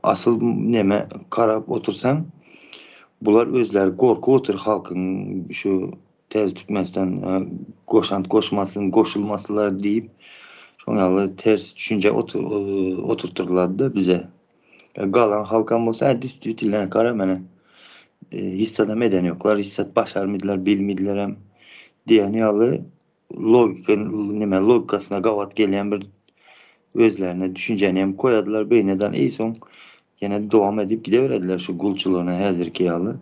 asyl neme garap otursaň bular özleri gorkup otyr halkyň şu täze Türkmenistan goşant goşmasyn goşulmasynlar diýip şoň ýaly ters düşünje oturtyrlar-da bize. Galan halkam bolsa distvitelno gara mene hiç zadam eden ýoklar, hiç zat başarmydylar, bilmidilerem diýen ýaly logika neme logikasyna gabat gelýän bir özlerine düşünjäni hem koýadylar beýneden i soň ýene dowam edip gideberediler şu gulçulygyna häzirki ýaly.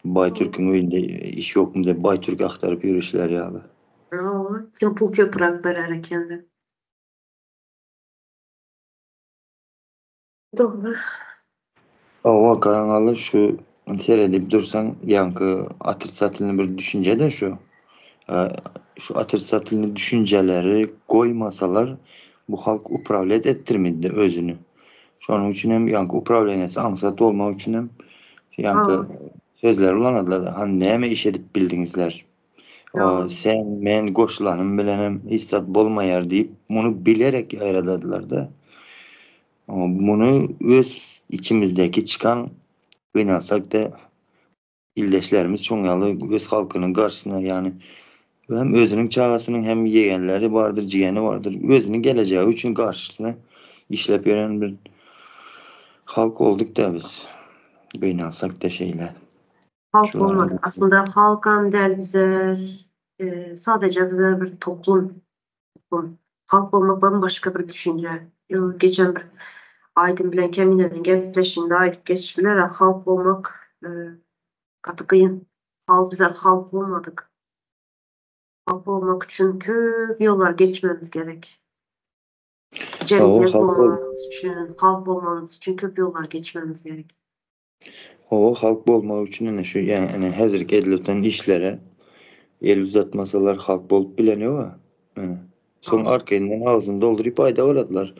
Baý türküň öýünde iş ýokmy diýip baý türki agtaryp ýörüşleri ýaly. Kim pul köpräk berer eken. Dogry. Hawa Garaňaly şu seredip dursaň ýaňky otrisatilny bir düşünje-de şu. Şu otrisatilny düşünjeleri goýmasalar bu halk uprawlýat etdirmedi özüni. Şonuň üçin hem ýaňky uprawleniýesi aňsat bolmak üçin hem ýaňky sözleri ulanadylar. Hany näme iş edip bildiňizler? Sen men goşulanym bilenem hiç zat bolmaýar diýip muny bilerek ýaýradadylar-da. Muny öz içimizdäki çykan gynansak-da ildeşlerimiz şoň ýaly öz halkynyň garşysyna ýagny hem özüniň çagasynyň hem ýegenleri bardyr, jigeni bardyr, özüniň gelejegi üçin garşysyna işläp ýören bir halk olduk-da biz. Gynansak-da şeýle. Halk bolmadyk. Aslynda halkam däl bize sadeje bize bir toplum. Toplum. Halk bolmak bambaşga bir düşünje. Geçen bir Aýdyn bilen Kemineniň gepleşiginde aýdyp geçdiler, halk bolmak gaty kyn. Halk bizler halk bolmadyk. Halk bolmak üçin köp ýollar geçmemiz gerek. Jemgyýet bolmamyz üçin, halk bolmamyz üçin köp ýollar geçmemiz gerek. Hawa, halk bolmak üçin ine şu ýa ine häzirki edilip oturan işlere el uzatmasalar halk bolup bilen ýoga. Ine. Soň arkaýyndan agzyny dolduryp aýda baradylar.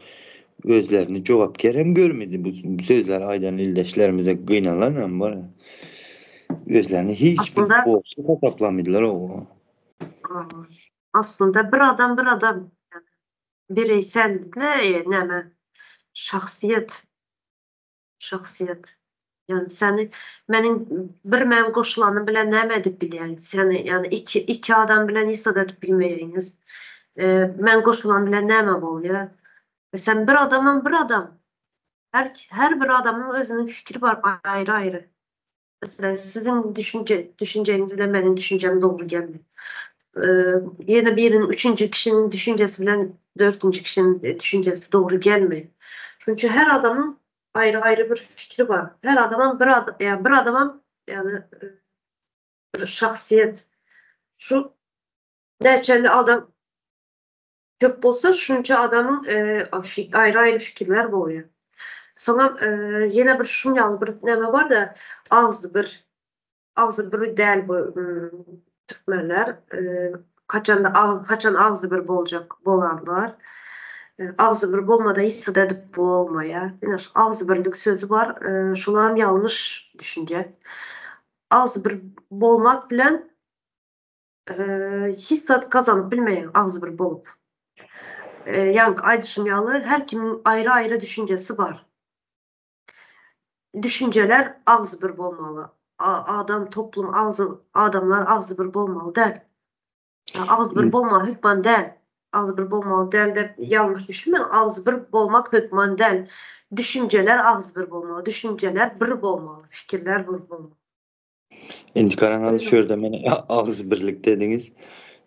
Özlerini jogapker hem görmedi bu sözleri aýdan ildeşlerimize gynananam bar. Özlerini hiç bir borçly hasaplamydylar o. Aslynda bir adam bir adam bireýsel näme şahsyýet Şahsyýet. Ýagny seni meniň bir men goşulanym bilen näme edip bilýäň? Seni ýagny iki iki adam bilen hiç zat edip bilmeýäňiz. Men goşulan bilen näme bolýar? Sen bir adamam bir adam. Her her bir adamyň özüniň fikri bar aýry-aýry. Meselem, siziň düşünje düşünjeňiz bilen meniň düşünjem dogry geldi. Ýene biriniň üçünji kişiniň düşünjesi bilen dördünji kişiniň düşünjesi dogry gelmeýär. Şonuň üçin her adamyň aýry-aýry bir fikri bar. Her adamam bir adam, ýa bir adamam ýagny bir şahsyýet. Şu näçeli adam köp bolsa şunça adamyň aýry-aýry fikirler bolýar. Soňam ýene bir şuň ýaly bir näme bar-da, agzy bir, agzy bir däl bu türkmenler. Haçanda haçan agzy bir boljak bolarlar. Agzy bir bolmada hiç zat edip bolmaýar. Ine şu agzy birlik sözi bar. Şulam ýalňyş düşünje. Agzy bir bolmak bilen Hiç zat gazanyp bilmeýäň agzybir bolup. Ýaňky aýdyşym ýaly her kimiň aýry-aýry düşünjesi bar. Düşünjeler agzybir bolmaly. Adam toplum agzy adamlar agzybir bolmaly däl. Agzybir bolmaly hökman däl. Agzybir bolmaly däl dep ýalňyş düşünmäň. Agzybir bolmak hökman däl. Düşünjeler agzybir bolmaly. Düşünjeler bir bolmaly. Pikirler bir bolmaly. Indi garaňyz şu ýerde men agzybirlik dediňiz.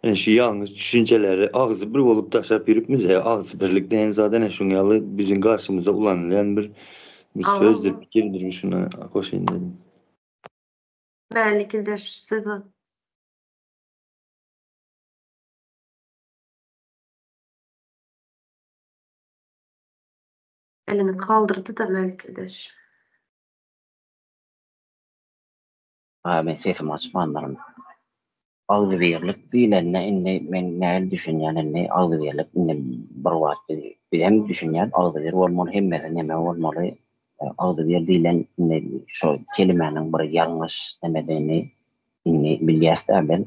Ine şu ýalňyş düşünjeleri agzybir bolup daşap ýörüpmiz e agzybirlik diýen zat ene şuň ýaly biziň garşymyza ulanylýan bir bir sözdür, pikirdir şuna goşaýyn dedim. Mälik ildeş söz Elini kaldyrdy-da Mälik ildeş. A men sesimi açmandyryn. Agzybirlik diýlende indi men nähili düşünýän indi agzybirlik indi bir wagt biz bizem düşünýäs agzybir bolmaly hemmesi neme bolmaly agzybir diýlen indi şo kelimäniň bir ýalňyş nemedigini indi bilýäs-dä biz.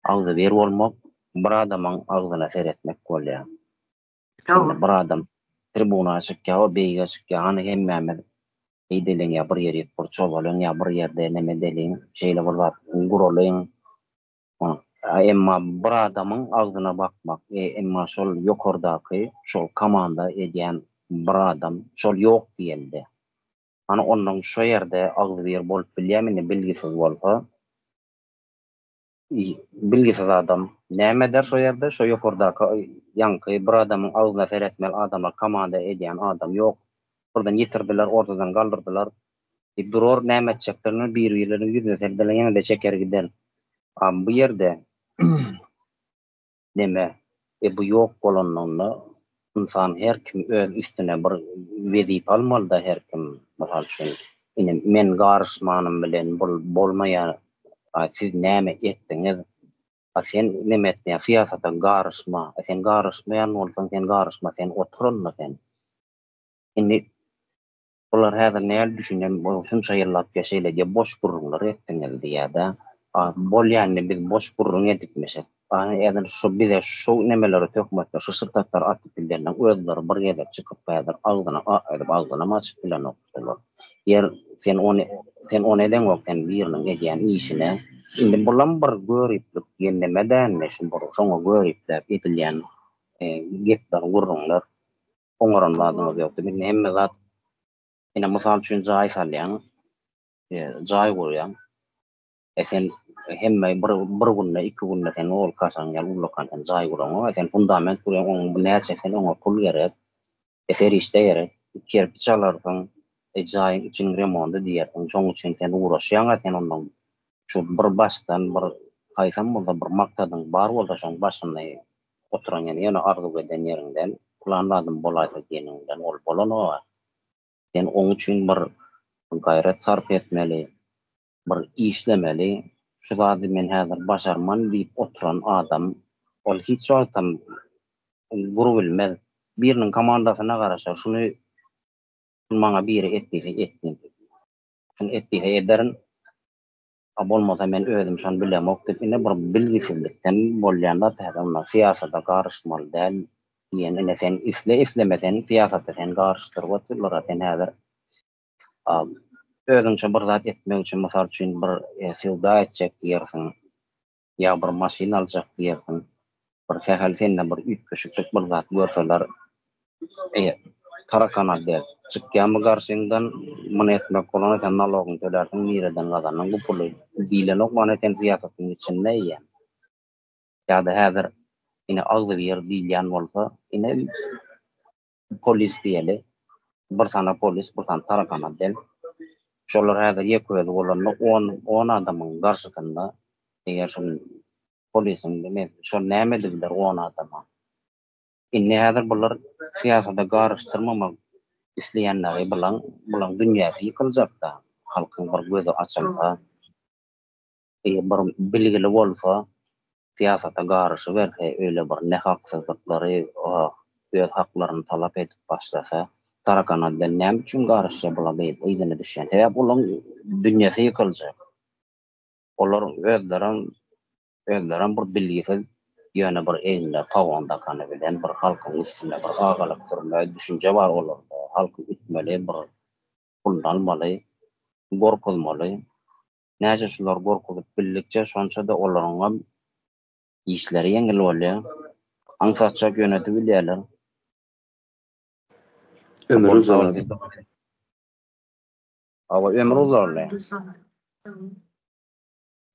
Agzybir bolmak bir adamyň agzyna seretmek bolýar. Indi bir adam tribuna çykýar, o beýige çykýar, hany hemmämiz eýdeliň ýa bir ýerik bir çozalyň ýa bir ýerde neme edeliň, şeýle bir zat guralyň. Emma bir adamyň agzyna bakmak, emma şol ýokardaky şol komanda edýän bir adam şol ýok diýelde. Hany onnoň şo ýerde agzybir bolup bilýärmi indi bilgisiz bolsa. Bilgisiz adam näme eder şo ýerde şo ýokardaky ýaňky bir adamyň agzyna seretmeli adamlar komanda edýän adam ýok. Birden ýitirdiler ortadan galdyrdylar. Durar näme etjeklerini bir birleriniň ýüzüne serederler ýene-de çeker gider. A bu ýerde neme e bu ýok bolanlygynda ynsan her kim öz üstüne bir wezipe almalyda her kim mysal üçin ine men garyşmanym bilen bul bolmaýar a siz näme etdiňiz a sen neme etmeýäň syýasata garyşma a sen garyşmaýan bolsaň sen garyşma sen otur onda sen indi Bular häzir näl düşünen bu şunça ýyllap ýa şeýle diýip boş gürrüňler etdiňiz diýýädä. A bolýa indi biz boş gürrüň edipmişik. A häzir şu bize şu nemeleri töhmetler şu şytatlary atyp bilenleň özleri bir gezek çykyp häzir agzyna a edip agzynam açyp bilenok şolar. Ýer sen ony sen ony edeňok sen biriniň edýän işine. Indi bulam bir göriplik diýen neme dälmi şu bir şoňa göripläp edilýän gepler gürrüňler. Oňaran zadyňyz ýokdy. Indi hemme zat ine mysal üçin jaý salýaň, jaý gurýaň. E sen hemme bir bir günde, iki günde sen ol kaşaň ýaly ullakan sen jaý guraňok. E sen fundament gurýaň, oň näçe sen oňa pul gerek, e serişde gerek. Kerpiç alarsyň, e jaýyň içiniň remondy diýersiň. Şoň üçin sen ugraşýaň-a sen ondan şu bir başdan bir haýsam bolsa bir maksadyň bar bolsa şoň başyny Oturan ýeri ýöne arzuw eden ýeriňden, pylan zadym bolaýsa diýeniňden ol bolanok-a. Sen oň üçin bir gaýrat sarp etmeli, bir işlemeli. Şu zady men häzir başarman diýip oturan adam ol hiç wagtam gurubilmez. Biriniň komandasyna garaşar, şuny maňa biri et diýse etsin, şuny et diýse ederin. A bolmasa men özüm şony bilemok diýip ine bir bilgisizlikden bolýan zat häzir onda syýasata garyşmaly däl diýen ine sen isle isleme sen syýasata sen garyşdyryp otyrlara sen häzir özüňçe bir zat etmek üçin mysal üçin bir söwda etjek diýersiň ýa bir maşyn aljak diýersiň, bir sähel sende bir üýtgeşiklik bir zat görseler, eý, tarakan otdel, çykýarmy garşyňdan, muny etmek bolany sen nalogyňy tölärsiň, nireden gazandyň bu puly diýlenok, mana sen syýasatyň içinde eýýäm. Ýa-da häzir ine agzybir diýilýän bolsa, ine polis diýeli, bir sany polis, bir sany tarakan otdel. Şolar häzir ýeke özi bolanda on, on adamyň garşysynda eger şol polisiň men şol näme edibiler on adama. Indi häzir bular syýasata garyşdyrmamak isleýänleri bulaň, bulaň dünýäsi ýykyljakda. Halkyň bir gözi açylsa. Bir bilgili bolsa, syýasata garyşyberse, öýle bir nähaksyzlyklary öz haklaryny talap edip başlasa, Tarakanadden näme üçin garyşýar bular beýdip yzyna düşýän? Sebäp olaň dünýesi ýykyljak. Olar özlerem özlerem bir bilgisiz, ýöne bir egnine pagon dakany bilen bir halkyň üstüne bir agalyk sürme düşünje bar olarda. Halky ütmeli, bir puluny almaly, gorkuzmaly. Näçe şular gorkuzyp bildikçe şonça-da olaryňam işleri ýeňil bolýar. Aňsatjak ýönedip bilýärler. Ömür uzalady. Hawa, ömür uzaldy.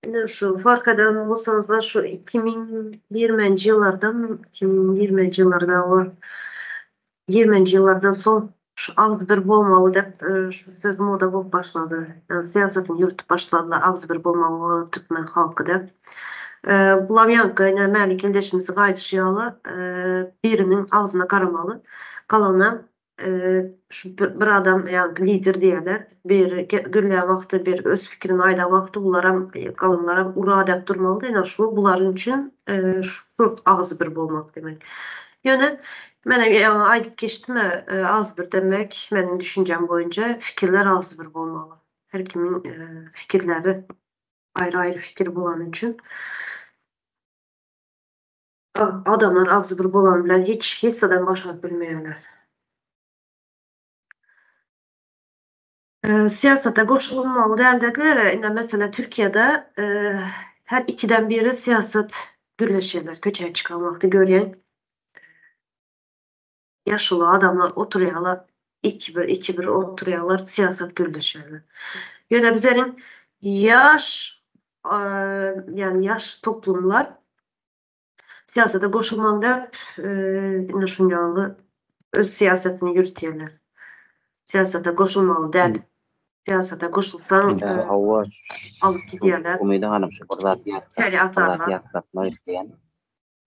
Ine şu fark eden bolsaňyzlar şu 2020-nji ýyllardan, 2020-nji ýyllarda we 20-nji ýyllardan soň şu agzybir bolmaly dep şu söz moda bolup başlady. Ýagny syýasatyny ýöretip başladylar agzybir bolmaly türkmen halky dep. Bulam ýaňky ine Mälik ildeşimiziň aýdyşy ýaly biriniň agzyna garamaly. Galany şu bir adam ýagny lider diýerler. Biri gürlän wagty biri öz pikirini aýdan wagty bularam galanlaram ura dep durmaly ine şu bularyň üçin şu agzybir bolmak demek. Ýöne menem ýaňy aýdyp geçdim-ä agzybir demek meniň düşünjem boýunça fikirler agzybir bolmaly. Her kimiň fikirleri aýry-aýry fikir bolany üçin. Adamlar agzybir bolany bilen hiç hiç zadam başaryp bilmeýärler. Syýasata goşulmaly däl dediler. Ine meselem Türkiýede her ikiden biri syýasat gürleşýärler köçä çykan wagty görýän. Ýaşuly adamlar oturýarlar, ikibir ikibir oturýarlar, syýasat gürleşýärler. Ýöne bizleriň ýaş ýagny ýaş toplumlar syýasata goşulmaly däl, indi şuň ýaly öz syýasatyny ýöritýärler. Syýasata goşulmaly däl. Syýasata goşulsaň Hawa, alyp gidýärler. Umyda hanym şu bir zat ýatlatmak isleýän.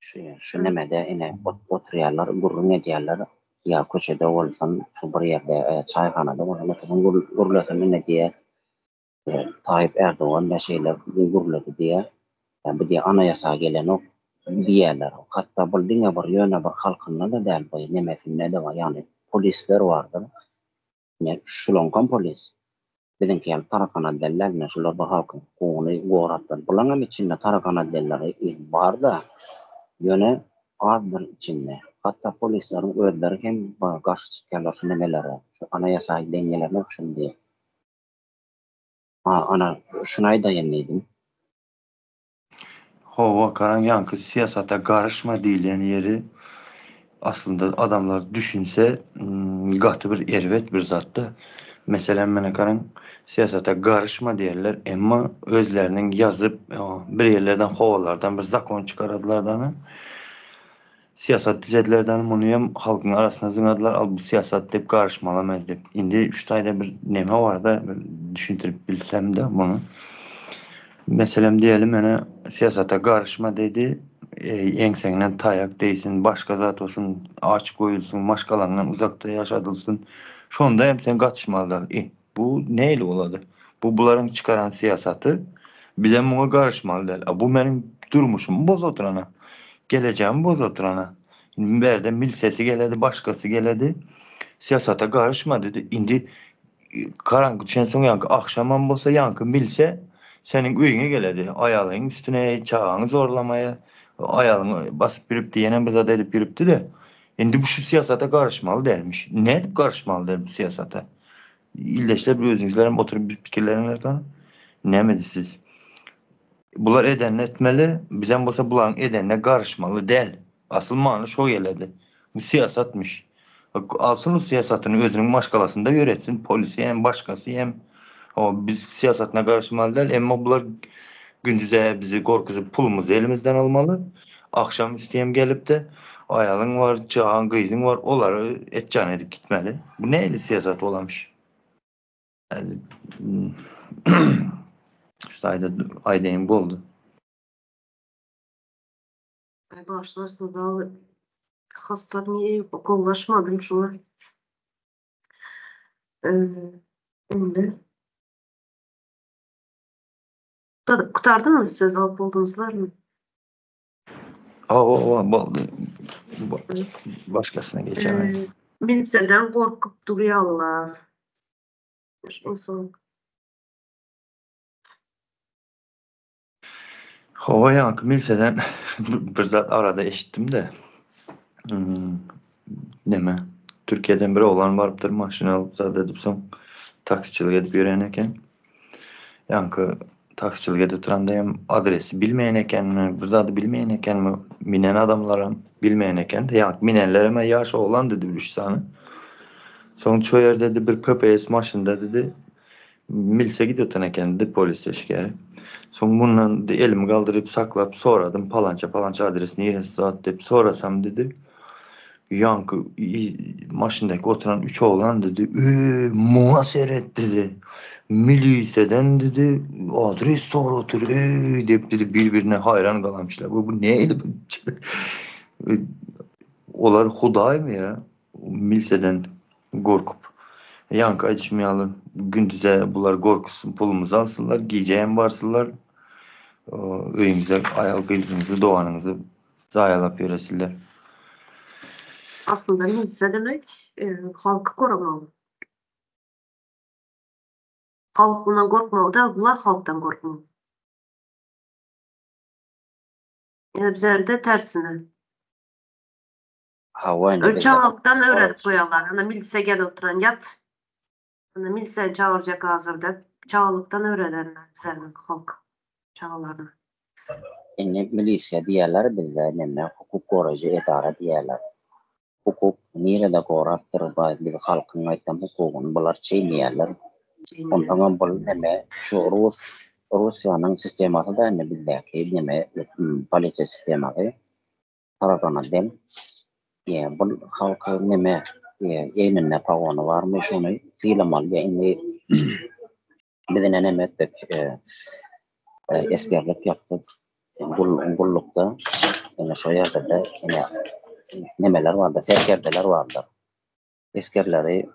Şu şu nemede ine oturýarlar, gürrüň edýärler. Ýa köçede bolsun, şu bir ýerde çaýhanada bolsun, otursam gürlesem ine diýýär. Taýyp Erdogan da şeýle gürledi diýýär. Bu diýýär anaýasa gelenok diýýärler. Hatda bul diňe bir ýöne bir halkynda-da däl bu nemesinde-de bar. Ýagny polisler bardyr. Ine şulaňkam polis. Biziňki ýaly tarakan otdel däl ine şular bir halkyň hukugyny gorapdyr. Bulaňam içinde tarakan otdelleri barda ýöne azdyr içinde. Hatda polisleriň özleri hem garşy çykýarlar şu nemelere. Şu anaýasa deň gelenok şul diýip. Ana şuny aýdaýyn diýdim. Hawa, garaň ýaňky syýasata garyşma diýilýän ýeri aslynda adamlar düşünse gaty bir erbet bir zatda. Meselem mene garaň syýasata garyşma diýerler, emma özleriniň ýazyp bir ýerlerden howalardan bir zakon çykaradylardany syýasat düzedilerden muny hem halkyň arasyna zyňadylar al bu syýasat diýip garyşmalam ez diýip. Indi şu taýda bir neme barda bir düşündirip bilsemde muny. Meselem diýeli mene syýasata garyşma diýdi eňseňden taýak degsin başga zat bolsun aç goýulsyn maşgalaňdan uzakda ýaşadylsyn şonda hem sen gatyşmaly däl. E bu nähili bolady? Bu bularyň çykaran syýasaty bizem muňa garyşmaly däl. A bu meniň durmuşymy bozatrana gelejegimi bozatrana. Indi bärde milsesi geledi başgasy geledi syýasata garyşma diýdi. Indi Garaňky düşensoň ýaňky agşamam bolsa ýaňky milse seniň öýüňe geledi. Aýalyň üstüne çagaňy zorlamaýa, aýalyňy basyp ýürüpdi, ýenem bir zat edip ýürüpdi-de. Indi bu şu syýasata garyşmaly dälmiş. Nädip garyşmaly däl bu syýasata? Ildeşler bir özüňizlerem oturyp bir pikirleniňler Näme diýsiz? Bular edenini etmeli, bizem bolsa bularyň edenine garyşmaly däl. Asyl many şo geledi. Bu syýasatmyş. Alsyn o syýasatyny özüniň maşgalasynda ýöretsin, polisi hem, başgasy hem. Hawa, biz syýasatyna garyşmaly däl, emma bular gündiz-ä bizi gorkuzyp pulumyzy elimizden almaly. Agşam üsti hem gelip-de, aýalyň bar, çagaň, gyzyň bar, olary etjan edip gitmeli. Bu nähili syýasat bolamyş? Şu taýda aýdaýyn boldy. Ay başlarsın daha hastalığı kolaşmadım şuna. Ee, indi. Kurtardın mı söz alıp oldunuzlar mı? Hawa, hawa, boldy. Başgasyna geçelim. Ee, Milseden korkup duruyorlar. Olsun. Hawa ýaňky milseden bir zat arada eşitdim-de. Hmm, neme? Türkiýeden bir oglan barypdyr maşyn alyp zat edip soň taksiçilik edip ýören eken. Ýaňky taksiçilik edip duranda hem adresi bilmeýän ekenmi, bir zady bilmeýän ekenmi, minen adamlaram bilmeýän eken. Ýaňky minenlerem ýaş oglan dedi bir üç sany. Soň şo ýerde dedi bir PPS maşynda dedi Milse gidip eken dedi polis işgäri. Soň mundan elimi galdyryp saklap soradym palança palança adres niresi zat diýip sorasam dedi. Ýaňky maşyndaky oturan üç oglan dedi, Eee, muňa seret dedi. Miliseden dedi, adres soratyr, eee diýip dedi bir-birine haýran galamyşlar. Bu, bu nähili Olar hudaýmy ýa? Milseden gorkup. Ýaňky aýdyşym ýaly, gündize bular gorkusyn pulumyzy alsynlar, gije hem barsynlar, öýüňize aýal gyzyňyzy, doganyňyzy zaýalap ýöresiller. Aslynda milise demek halky goramaly. Halk bundan gorkmaly däl, bular halkdan gorkmaly. Ýöne bizlerde tersine. Hawa indi bizde Çagalykdan öwredip goýarlar. Ana milise gel oturan ýat. Ana miliseni çagyrjak hazir diýip. Çagalykdan öwrederler bizlerniň halk çagalaryna. Indi milisiýa diýýärler bizde neme hukuk goraýjy edara diýýärler. Hukuk nirede gorapdyr biz halkyň aýtsam hukugyny bular çeýneýärler. Onsoňam bul neme şu rus Russiýanyň sistemasy da indi bizdäki neme polisiýa sistemasy tarapyna deň. Bul halky neme egninde pagony barmy şony sylamaly indi Biz ine neme etdik, esgerlik ýapdyk, gullukda, ine şo ýerde-de ine nemeler bardyr, serkerdeler bardyr. Esgerleri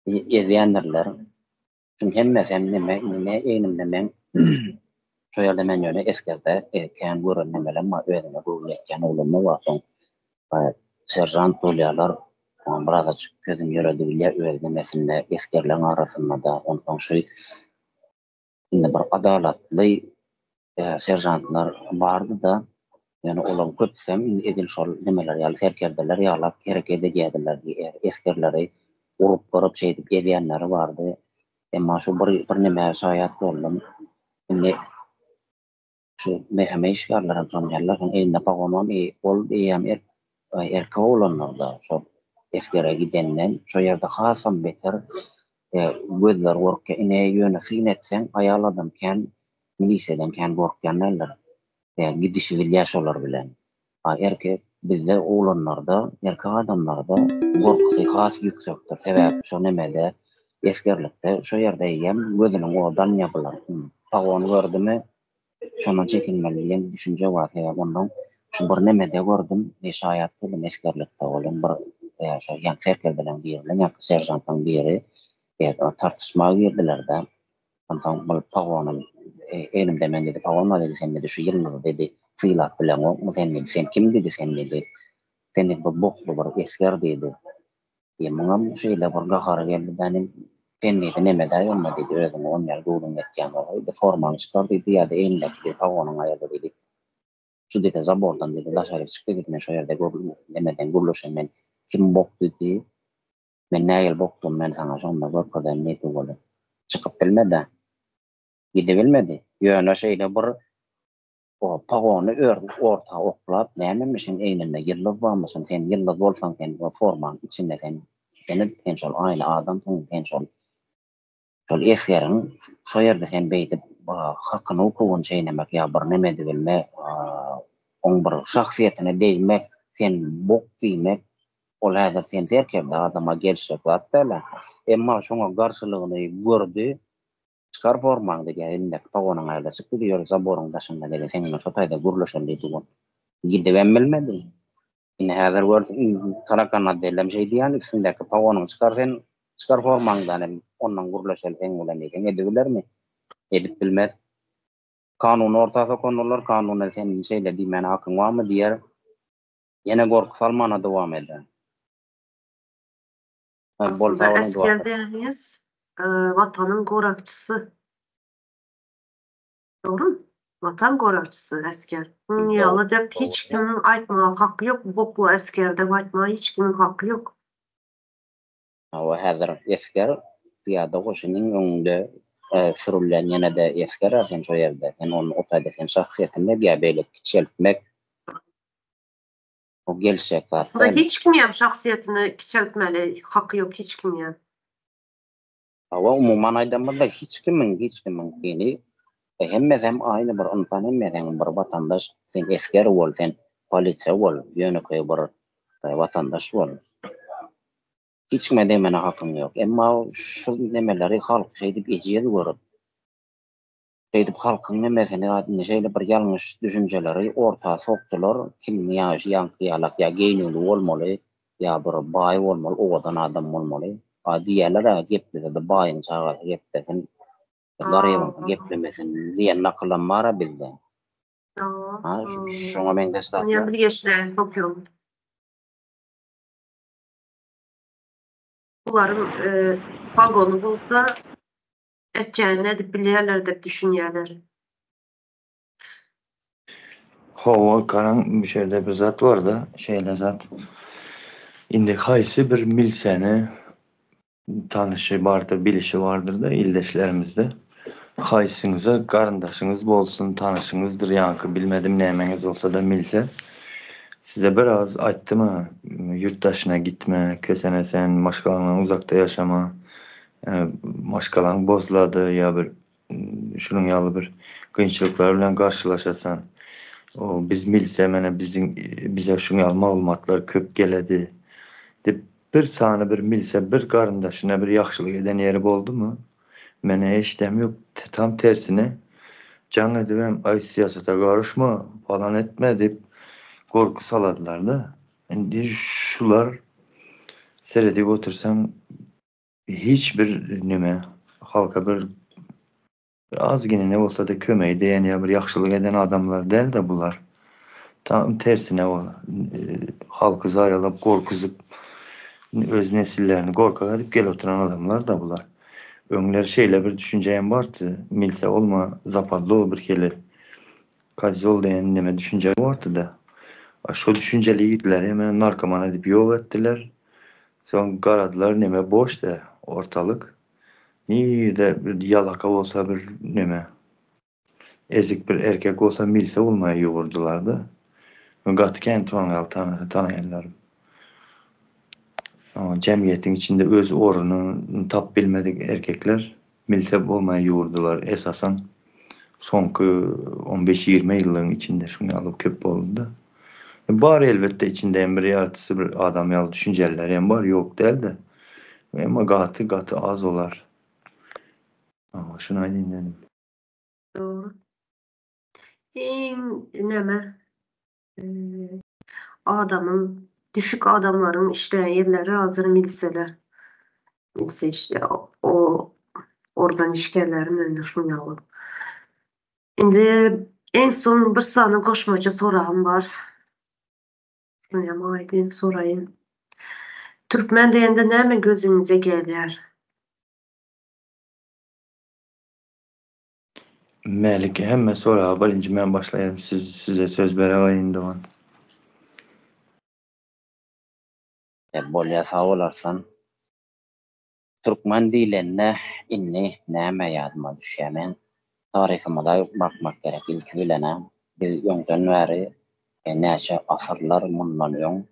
ezýändirler. Şuň hemmesi hem neme, indi ne egnimde meň şo ýerde men ýöne esgerde kän gören nemelem bar, özüme göwün ýetýän oglanlar bar, soň seržant bolýarlar, birazajyk sözüni ýöredibilýär öz nemesinde, esgerleň arasynda-da, onsoň şu indi bir adalatly seržantlar bardy-da, ýöne olaryň köpüsem indi edil şol nemeler ýaly, serkerdeler ýalak hereket edýärdiler, esgerleri urup-gyryp şeýdip gezýänleri bardy. Emma şu bir bir nemä şaýat boldum. Indi Şu MHM işgärlerem şony ýalylar, şoň elinde pagonam i ol eýýäm erkek oglanlarda şol esgere gidenden şo ýerde hasam beter gözleri gorkýar. Ine ýöne syn etseň aýal adam kän milisiýadan kän gorkýan däldir. Gidişibilýär şolar bilen. A erkek bizde oglanlarda erkek adamlarda gorkusy has ýüksekdir. Sebäbi şo nemede esgerlikde şo ýerde eýýäm gözüniň ody alynýar bular. Pagony gördümi şondan çekinmeli diýen düşünje bar. Sebäbi ondan şu bir nemede gördüm, men şaýat boldum esgerlikde bolan bir şo ýaňky serkerdeleriň biri bilen ýaňky seržantlaryň biri tartyşmaga girdiler-de. Onsoň bul pagonyň egnimde men diýdi, pagon bar diýdi, sen diýdi, şu ýyldyzy diýdi, sylap bileňokmy sen diýdi, sen kim diýdi, sen diýdi, sen diýdi, bir bokly bir esger diýdi. Diýdi, muňam şeýle bir gahary geldi däni, sen diýdi, neme däý onda diýdi, özüňe on ýaly göwnüň ýetýän bolsa diýdi, formaňy çykar diýdi, ýa-da egnindäki diýdi, pagonyňy aýyrdy diýdi. Şu diýdi, zabordan diýdi, daşaryk çyk diýdi, men şo ýerde nemeden gürleşen men, kim bok diýdi, Men nähili bokdugymy men saňa şonda görkezerin diýdi weli, çykyp bilmedi-ä. Gidibilmedi. Ýöne şeýle bir pagony orta oklap, nämemişiň egninde ýyldyz barmyşyn, sen ýyldyz bolsaň sen formaň içinde sen sen şol aýny adamsyň, sen şol Şol esgeriň şo ýerde sen beýdip hakyny hukugyny çeýnemek ýa bir neme edibilme oň bir şahsyýetine degmek sen bok diýmek ol häzir sen serkerde adama gelişjek zat dälä. Emma şoňa garşylygyny gördi çykar formaňy diýdi elindäki pogonyň aýla çyk diýdi ýör zaboryň daşynda diýdi seň bilen şo taýda gürleşeli diýdi ol gidibem bilmedi. Indi häzir gör tarakan otdellem şeý diýýän üstündäki pogonyňy çykar sen çykar formaňdan hem ondan gürleşeli seň bilen diýseň edibilermi? Edip bilmez. Kanuny orta sokan bolar kanuna sen şeýle diýmäne hakyň barmy diýer. Ýene gorky salmana dowam eder. Aslynda esger diýeniňiz watanyň goragçysy. Dogrymy? Watan goragçysy esger. Munuň ýaly dep hiç kimiň aýtmaga haky ýok, bokly esger dep aýtmaga hiç kimiň haky ýok. Hawa häzir esger pyýada goşunyň öňünde sürülýän ýene-de esger-ä sen şo ýerde. Sen ony o taýda sen şahsyýetini ýa beýle kiçeltmek o gelişjek zat däl. Aslynda hiç kimiňem şahsyýetini kiçeltmeli haky ýok hiç kimiňem. Hawa, umuman aýdamyzda hiç kimiň, hiç kimiň seni hemmesem aýny bir ynsan, hemmesem bir watandaş, sen esger bol, sen polisiýa bol, ýönekeý bir watandaş bol. Hiç kime degmene hakyň ýok. Emma şu nemeleri halk şeýdip ejiz görüp, Şeýdip halkyň nemesini indi şeýle bir ýalňyş düşünjeleri orta sokdular, kim ýa ýaňky ýalak ýa geýnüwli bolmaly, ýa bir baý bolmaly, owadan adam bolmaly. A diýýärler-ä geplese-de baýyň çagasy geplesin, garybyňky geplemesin diýen nakylam bar-a bizde. Ha, şoňa meňzeş zatlar. Ýa bir geçläýin sokýan. Bularyň pagony bolsa Etjegini edip bilýärler diýip düşünýärler. Hawa, garaň bu ýerde bir zat barda, şeýle zat. Indi haýsy bir milseni tanyşy bardyr, bilişi bardyr-da ildeşlerimizde. Haýsyňyza garyndaşyňyz bolsun, tanyşyňyzdyr ýaňky bilmedim nämeňiz bolsa-da milse size bir az aýtdymy ýurt daşyna gitme, kösene sen, maşgalaňdan uzakda ýaşama, maşgalaň bozlady ýa bir şunuň ýaly bir kynçylyklar bilen garşylaşasan. O biz milse mene biziň bize şuň ýaly maglumatlar köp geledi diýip bir sany bir milse bir garyndaşyna bir ýagşylyk eden ýeri boldumy? Menä eşdem ýok. Tam tersine jaň edibem aý syýasata garyşma falan etme diýip gorky saladylarda. Indi şular seredip otursaň Hiç bir neme halka bir azgine ne bolsada kömegi değen ýa bir ýagşylyk eden adamlar däl-de bular. Tam tersine o halky zaýalap gorkuzyp öz nesillerini gorkak edip gelip oturan adamlar-da bular. Öňler şeýle bir düşünje hem bardy, milse olma zapadlo bir hili kozýol diýen neme düşünje bardy-da. Şo düşünjeli ýigitleri hem narkoman edip ýok etdiler. Soň garadylar neme boş da ortalyk. Nirde bir ýalaka bolsa bir neme ezik bir erkek bolsa milse bolmaýa ýugurdylarda. Gaty kän toňňal tanaýanlarym. Jemgyýetiň içinde öz ornuny tap bilmedik erkekler milse bolmaýa ýugurdylar esasan soňky on beş ýigrimi ýyllygyň içinde şuň ýaly köp boldy-da. Bar elbetde içinde hem bir ýartysy bir adam ýaly düşünjeliler hem bar ýok däl-de. Emma gaty gaty az olar. Şuny aýdayyn dedim. Dogry. Iň neme adamyň düşük adamlaryň işleýän ýerleri hazir miliseler. Milise işleýär. O organ işgärleri mende şuň ýaly. Indi iň soň bir sany goşmaça soragym bar. Şuny hem aýdyn, soraýyn. Türkmen diýende näme gözüňize gelýär? Mälike hemme soraga birinji men başlaýaryn siz size söz berewaýyn dogan. Bolýa sag bol Arslan. Türkmen diýlende indi näme ýadyma düşýär meň taryhymyza bakmak gerek ilki bilenä biz öňden bäri näçe asyrlar mundan öň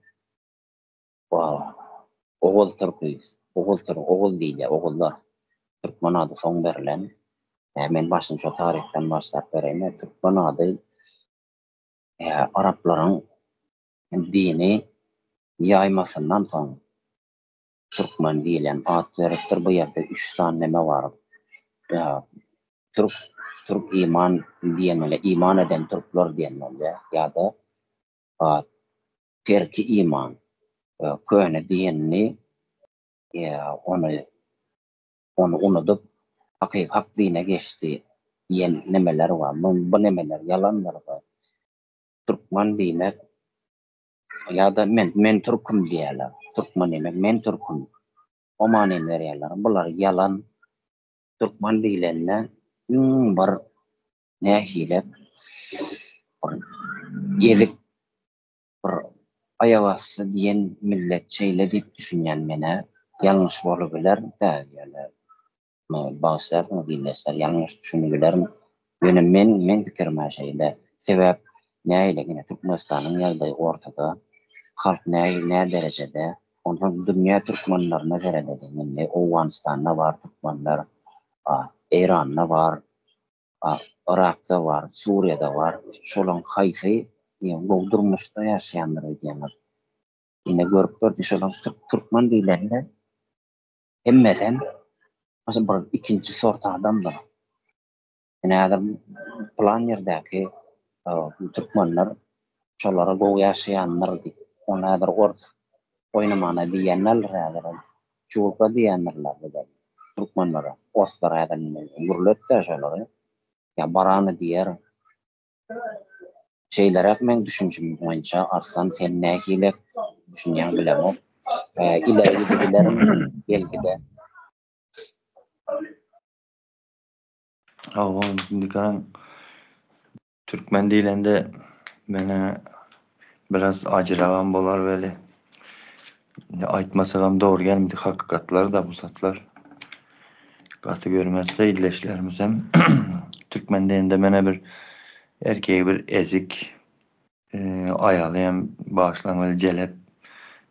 Oguz türki oguz türk oguz diýilýär oguzlar türkmen ady soň berlen men başyny şo taryhdan başlap bereýin türkmen ady araplaryň dini ýaýmasyndan soň Türkmen diýlen at beripdir. Bu ýerde üç sany neme bar. Türk, türk iman diýen bolýar, iman eden türkler diýen bolýar. Ýa-da terki iman, köne diýenini ony ony unudyp hakyky hak dine geçdi diýen nemeler bar. Bu nemeler ýalandyr. Türkmen diýmek Ýa-da men, men türküm diýýärler. Türkmen diýmek, men türküm. O manyny berýärler. Bular ýalan. Türkmen diýlende iň bir nähili bir ezik bir aýagasty diýen millet şeýle diýip düşünýän menä. Ýalňyş bolubiler-dä ýöne. Bagyşlarsyňyz ildeşler, ýalňyş düşünibilerin. Ýöne men, meň pikirim-ä şeýle. Sebäp nähili, ine Türkmenistanyň ýagdaýy ortada. Halk nä, nä derejede. Onsoň dünýä türkmenlerine seredeliň indi. Owganystanda bar türkmenler, Eýranda bar, Yrakda bar, Suriýada bar. Şolaň haýsy gowy durmuşda ýaşaýandyr öýdýäňiz? Ine görüp gördüm, şolaň türkmen diýlende Hemmesem bir ikinji sort adamdyr. Ine häzir pylan ýerdäki türkmenler şolara gowy ýaşaýandyr diýip, ony häzir ors oýnamana diýýänlerdir häzir ol. Çurka diýýändirler bize türkmenlere. Orslar häzir gürletdä şolary. Ýa barany diýer. Şeýleräk meň düşünjim boýunça Arslan sen nähili düşünýäň bilemok. Ileri gidibilerin belki-de. Hawa, indi garaň türkmen diýlende menä biraz ajyragam bolar weli. Indi aýtmasagam dogry gelmedik hakykatlar-da bu zatlar. Gaty görmezse ildeşlerimizem türkmen diýende menä bir erkegi bir ezik, aýaly hem bagyşlaň weli jelep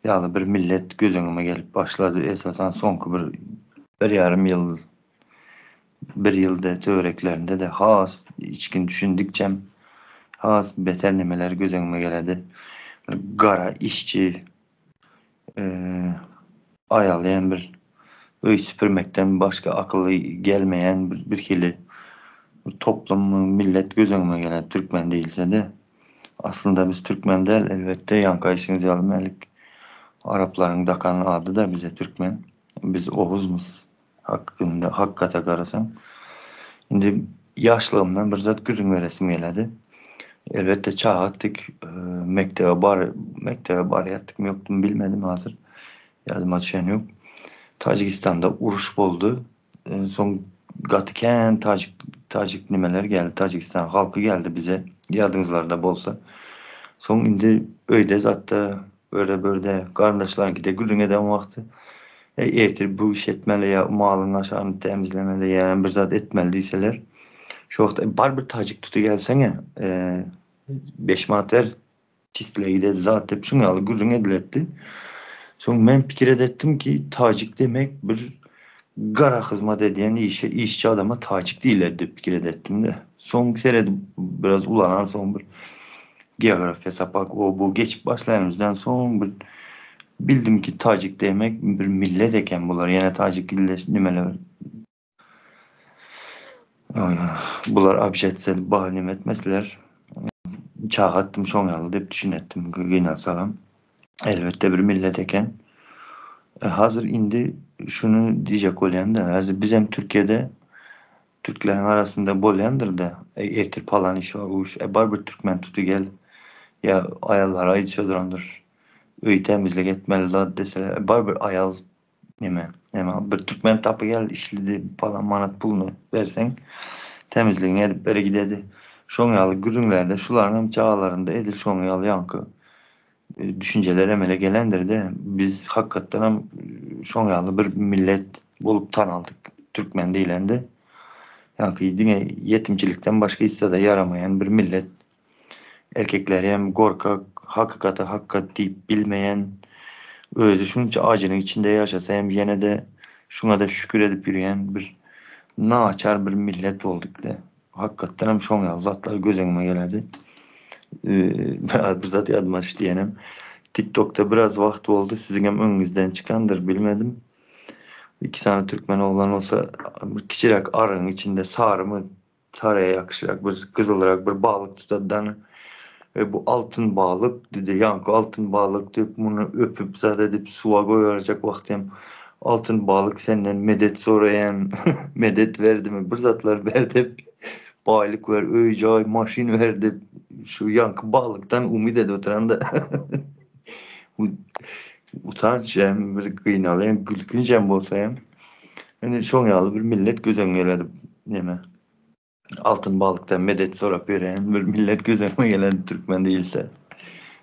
ýaly bir millet göz öňüme gelip başlady. Esasan soňky bir bir ýarym ýyl, bir ýylda töwereklerinde-de has içgin düşündikçem has beter nemeler göz öňüme geledi. Bir gara işçi aýaly hem bir öý süpürmekden başga akyly gelmeýän bir birhili bir toplum millet göz öňüme gelýär türkmen diýilse-de. Aslynda biz türkmen däl elbetde ýaňky aýdyşyňyz ýaly Mälik araplaryň dakan ady-da bize türkmen. Biz oguzmyz hakynda hakykata garasaň. Indi ýaşlygymdan bir zat gürrüň beresim geledi. Elbetde çagatdyk mekdebe bar mekdebe barýatdykmy ýokdumy bilmedim hazir. Ýadyma düşen ýok. Täjigistanda uruş boldy. Soň gaty kän täjik täjik nimeler geldi, Täjigistan halky geldi bize ýadyňyzlarda bolsa. Soň indi öýde zatda öre-börde garyndaşlaryňkide gürrüň eden wagty Eý ertir bu iş etmeli ýa malyň aşagyny tämizlemeli ýa bir zat etmeli diýseler, şo wagt bar bir täjik tuty gelsene, 5 manat ber, çistle gidedi zat diýip şuň ýaly gürrüň ediletdi. Soň men pikir edetdim ki, täjik demek bir gara hyzmat edýän işe işçi adama täjik diýiledi diýip pikir edetdim-de. Soň seredip biraz ulanan soň bir geografiýa sapak o bu geçip başlanymyzdan soň bir bildim ki täjik demek bir millet eken bular. Ýene täjik illeş nimeler bular objetse baha neme etmesler. Çaga atdym şoň ýaly diýip düşünetdim gynansagam. Elbetde bir millet eken. E, hazir indi şuny diýjek bolýan-da, hazir bizem Türkiýede Türkleriň arasynda bolýandyr-da, ertir palan iş bar, bu iş, e, bar bir türkmen tuty gel, ýa aýallara aýdyşa durandyr, öý tämizlik etmeli zat deseler, e, bar bir aýal neme, neme, bir türkmen tapy gel, işlidi, palan manat puluny berseň, tämizligini edip bere gidedi. Şoň ýaly gürrüňlerde şularyň hem çagalarynda edil şoň ýaly ýaňky e, düşünjeler emele gelendir-de, biz hakykatdan hem şoň ýaly bir millet bolup tanaldyk türkmen diýlende. Ýaňky diňe ýetimçilikden başga hiç zada ýaramaýan bir millet. Erkekleri hem gorkak, hakykata hakykat diýip bilmeýän, özi şunça ajynyň içinde ýaşasa hem ýene-de şuňa-da şükür edip ýürýän bir naçar bir millet bolduk-da. Hakykatdan hem şoň ýaly zatlar göz öňüme geledi. Bir zat ýadyma düşdi ýenem. TikTokda biraz wagt boldy, siziň hem öňüňizden çykandyr, bilmedim. Iki sany türkmen oglan bolsa bir kiçiräk arygyň içinde sarymy, saryýa ýakyşrak bir gyzylrak bir balyk tutaddan we bu altyn balyk diýdi, ýaňky altyn balyk diýip muny öpüp zat edip suwa goýberjek wagty hem altyn balyk senden medet soraýan, medet berdimi bir zatlar ber diýip baýlyk ber, öý jaý, maşyn ber diýip şu ýaňky balykdan umyt edip oturanda Utanç hem bir gynalýan, gülkünç hem bolsa hem. Indi şoň ýaly bir millet göz öňüne geledi neme. Altyn balykdan medet sorap ýören bir millet göz öňüne gelen türkmen diýilse.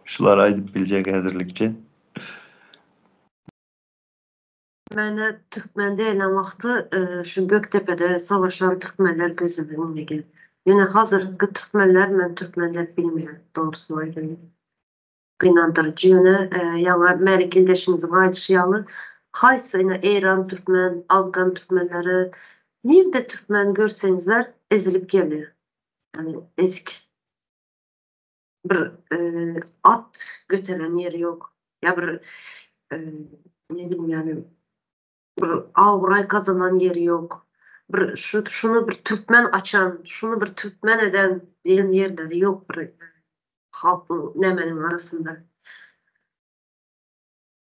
Şulary aýdyp biljek häzirlikçe. Mende türkmen diýlen wagty şu Gökdepede savaşan türkmenler gözümiň öňüne gelip. Ýöne hazyrky türkmenler men türkmen diýip bilmeýän dogrusyny aýdaýyn. Gynandyryjy ýöne ýaňy Mälik ildeşimiziň aýdyşy ýaly haýsy ine Eýran türkmen, Afgan türkmenleri nirde türkmen görseňizler ezilip gelýär. Ýagny ezik bir at göteren ýeri ýok. Ýa bir ne bileyim ýagny bir abraý gazanan ýeri ýok. Bir şu şuny bir türkmen açan, şuny bir türkmen eden diýen ýerleri ýok bir halkyň nämeniň arasynda.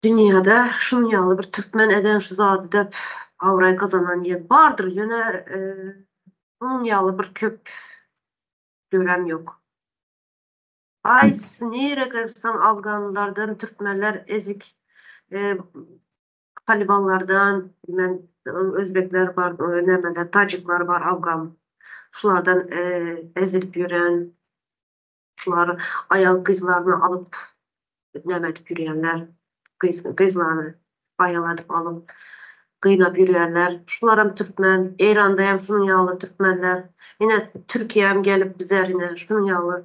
Dünýäde şunuň ýaly bir türkmen eden şu zady dep abraý gazanan ýer bardyr, ýöne onuň ýaly bir köp görem ýok. Haýsy nirä görseň afganlardan türkmenler ezik talibanlardan bilmem özbekler bar nämeler tajikler bar afgan şulardan ezilip ýören şular aýal gyzlaryny alyp näme edip ýörýänler. Gyz gyzlary aýal edip alyp gynap ýörýärler. Şularam türkmen. Eýranda hem şunuň ýaly türkmenler. Ine Türkiýe hem gelip bize ine şunuň ýaly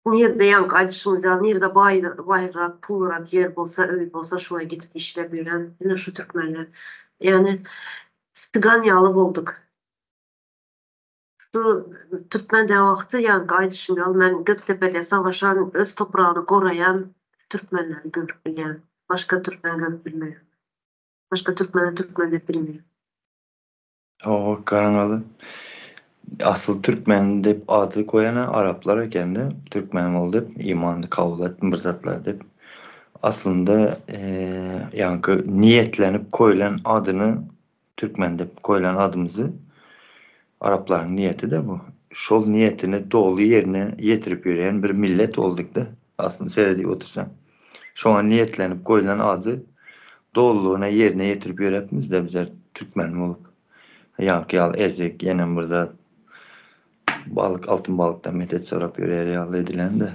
nirde ýaňky aýdyşyňyz ýaly nirde baý baýrak pulrak ýer bolsa öý bolsa şoňa gidip işläp ýören ine şu türkmenler. Ýagny sygan ýaly bolduk. Şu türkmen dä wagty ýaňky aýdyşym ýaly men Gökdepede savaşan öz topragyny goraýan türkmenleri görüp bilýän. Başga türkmen görüp bilmeýän. Başga türkmene türkmen diýip bilmeýän. Hawa garaňaly. Asyl türkmen diýip ady goýana araplar ekende türkmen bol diýip imany kabul etdim bir zatlar diýip. Aslynda ýaňky niýetlenip goýlan adyny türkmen diýip goýlan adymyzy araplaryň niýeti-de bu. Şol niýetini doly ýerine ýetirip ýörýän bir millet bolduk-da aslynda seredip otursaň. Şoňa niýetlenip goýlan ady dolulygyna ýerine ýetirip ýörepmiz-de bizler türkmen bolup. Ýaňky ýaly ezik, ýenem bir zat balyk, altyn balykdan medet sorap ýörýär ýaly edilen-de.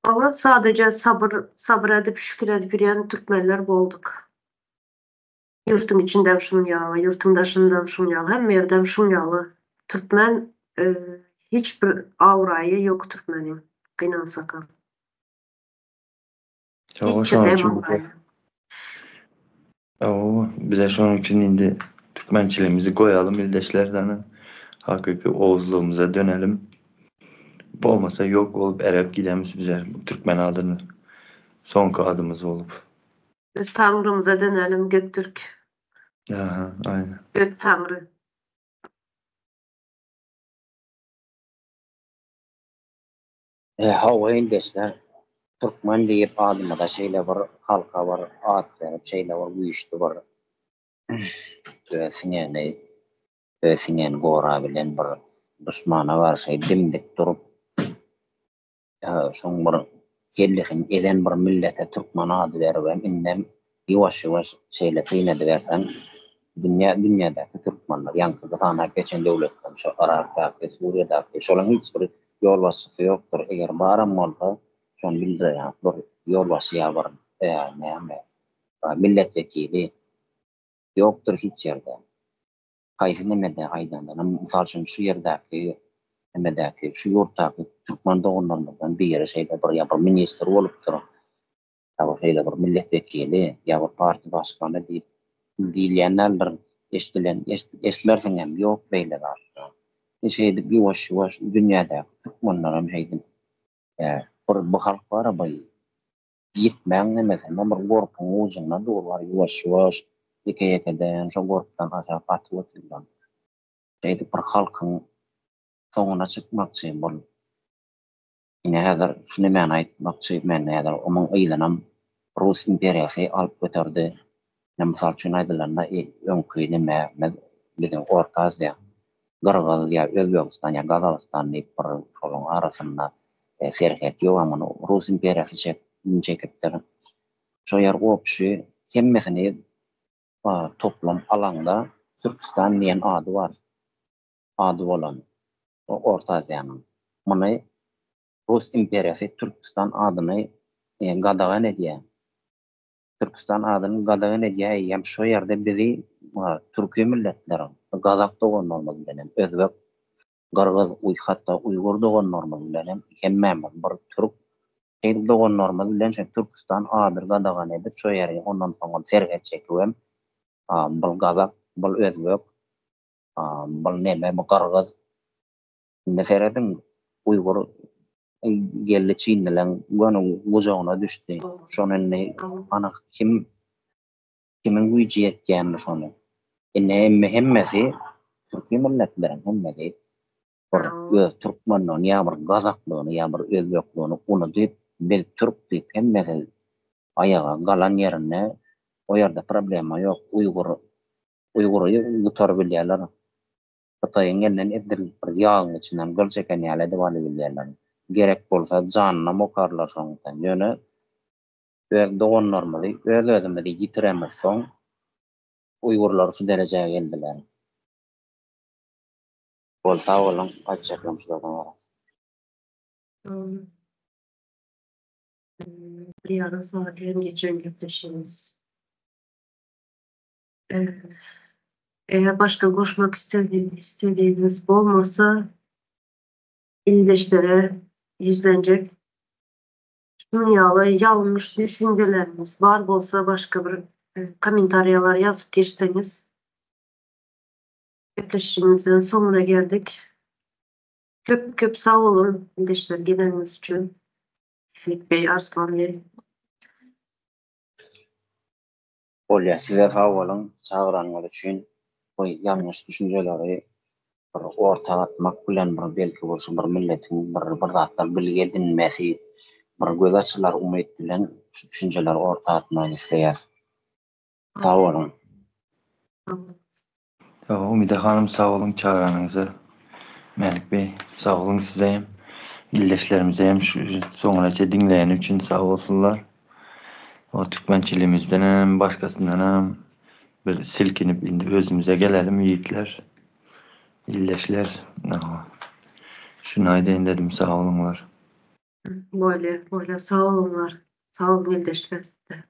Hawa, sadaja sabyr, sabyr edip, şükür edip ýörýän türkmenler bolduk. Ýurtuň içindem şunuň ýaly, ýurtuň daşyndam şunuň ýaly, hemme ýerdem şunuň ýaly. Türkmen hiç bir abraýy ýok türkmeniň, gynansakam. Hawa, şonuň üçin bize Hawa, bize şonuň üçin indi türkmençiligimizi goýalym ildeşler dana. Hakyky oguzlygymyza dönelim. Bolmasa ýok bolup eräp gidemiz bizler türkmen adyny soňky adymyz bolup. Öz Taňrymyza dönelim Göktürk. Aha, aýna. Gök Taňry. E, hawa ildeşler, türkmen diýip adymyza şeýle bir halka bir at berip, şeýle bir güýçli bir öz siňegini, öz siňegini gorabilen bir duşmana garşy dimdik durup, şoň bir kellesini ezen bir millete türkmen ady beribem indem ýuwaş-ýuwaş şeýle syn ediberseň dünýä dünýädäki türkmenler ýaňky sanap geçen döwletleriň şo Yrakdaky Suriýadaky şolaň hiç bir ýolbaşçysy ýokdur eger baram bolsa şony bildirýän bir ýolbaşçy ýa bir näme milletwekili ýokdur hiç ýerde. Haýsy nemede aýdanda, mysal üçin şu ýerdäki nemedäki, şu ýurtdaky türkmen doganlarymyzdan biri şeýle bir ýa bir ministr bolupdyr, ýa bir şeýle bir milletwekili, ýa bir partiýa başgany diýip diýilýän däldir, eşdilen, eşitmersiňem, ýok beýle zatlar. Şeýdip ýuwaş-ýuwaş dünýädäki türkmenlerem şeýdip bir bu halk bar-a bir Ýitmäň nemesem bir gorpuň ujunda dur bar ýuwaş-ýuwaş ýeke-ýekeden şo gorpdan aşak batyp otyrlar. Şeýdip bir halkyň soňuna çykmakçy bol. Ine häzir şu nemäni aýtmakçy men häzir onuň yzynam Rus imperiýasy alyp göterdi. Ine mysal üçin aýdylanda öňki nemämiz biziň Orta Aziýa Gyrgyz ýa Özbegistan ýa Gazagystan diýip bir şolaň arasynda serhet ýok muny Rus imperiýasy çekipdir. Şo ýer gopşy hemmesini toplam alaňda Türküstan diýen ady bar. Ady bolan Orta Aziýanyň. Muny Rus imperiýasy Türküstan adyny gadagan edýär. Türküstan adyny gadagan edýär eýýäm şo ýerde bizi türki milletleriň gazak doganlarymyz bilenem özbek gyrgyz uý hatda uýgur doganlarymyz bilenem hemmämiz bir türk şeýdip doganlarymyz bilen şo Türküstan adyny gadagan edip şo ýeri ondan soňam serhet çekibem bul gazak bul özbek bul neme bu gyrgyz Indi serediň, uýgur geldi çinlileň göni gujagyna düşdi. Şony indi anyk kim kimiň güýji ýetýändir şony. Indi hemme hemmesi türki milletleriň hemmesi bir öz türkmenligini ýa bir gazaklygyny ýa bir özbekligini unudyp biz türk diýip hemmesi aýaga galan ýerinde o ýerde problema ýok uýgur uýgury gutaryp bilýärler. Hytaýyň elinden edil bir ýagyň içinden gyl çeken ýaly edip alybilýärler. Gerek bolsa janynam okarlar şoň üçin. Ýöne öz doganlarymyzy, öz-özümizi ýitiremizsoň uýgurlar şu derejä geldiler. Bol sag boluň, aýtjaklarym şulardan ybarat. Bir ýarym sagat hem geçen gepleşigimiz. Eger başga goşmak istediğiniz bolmasa ildeşlere ýüzlenjek. Şunuň ýaly ýalňyş düşünjeleriňiz bar bolsa başga bir kommentariýalar ýazyp geçseňiz. Gepleşigimizden soňuna geldik. Köp köp sag boluň ildeşler geleniňiz üçin. Malik Bey, Arslan Bey. Bolýa size sag boluň çagyranyňyz üçin bu ýalňyş düşünjeleri bir orta atmak bilen bir belki bir şu bir milletiň bir bir zatlar bilgi edinmesi bir göz açylar umyt bilen şu düşünjeleri orta atmagy isleýäs. Sag boluň. Umyda hanym sag boluň çagyranyňyza. Mälik beý sag boluň size hem ildeşlerimize hem şu soňunaça diňleýäni üçin sag bolsunlar. O türkmençiligimizdenem başgasyndanam bir silkinip indi özümize gelelim ýigitler. Ildeşler. Şuny aýdaýyn dedim sag boluňlar. Bolýa bolýa sag boluňlar. Sag boluň ildeşler sizde.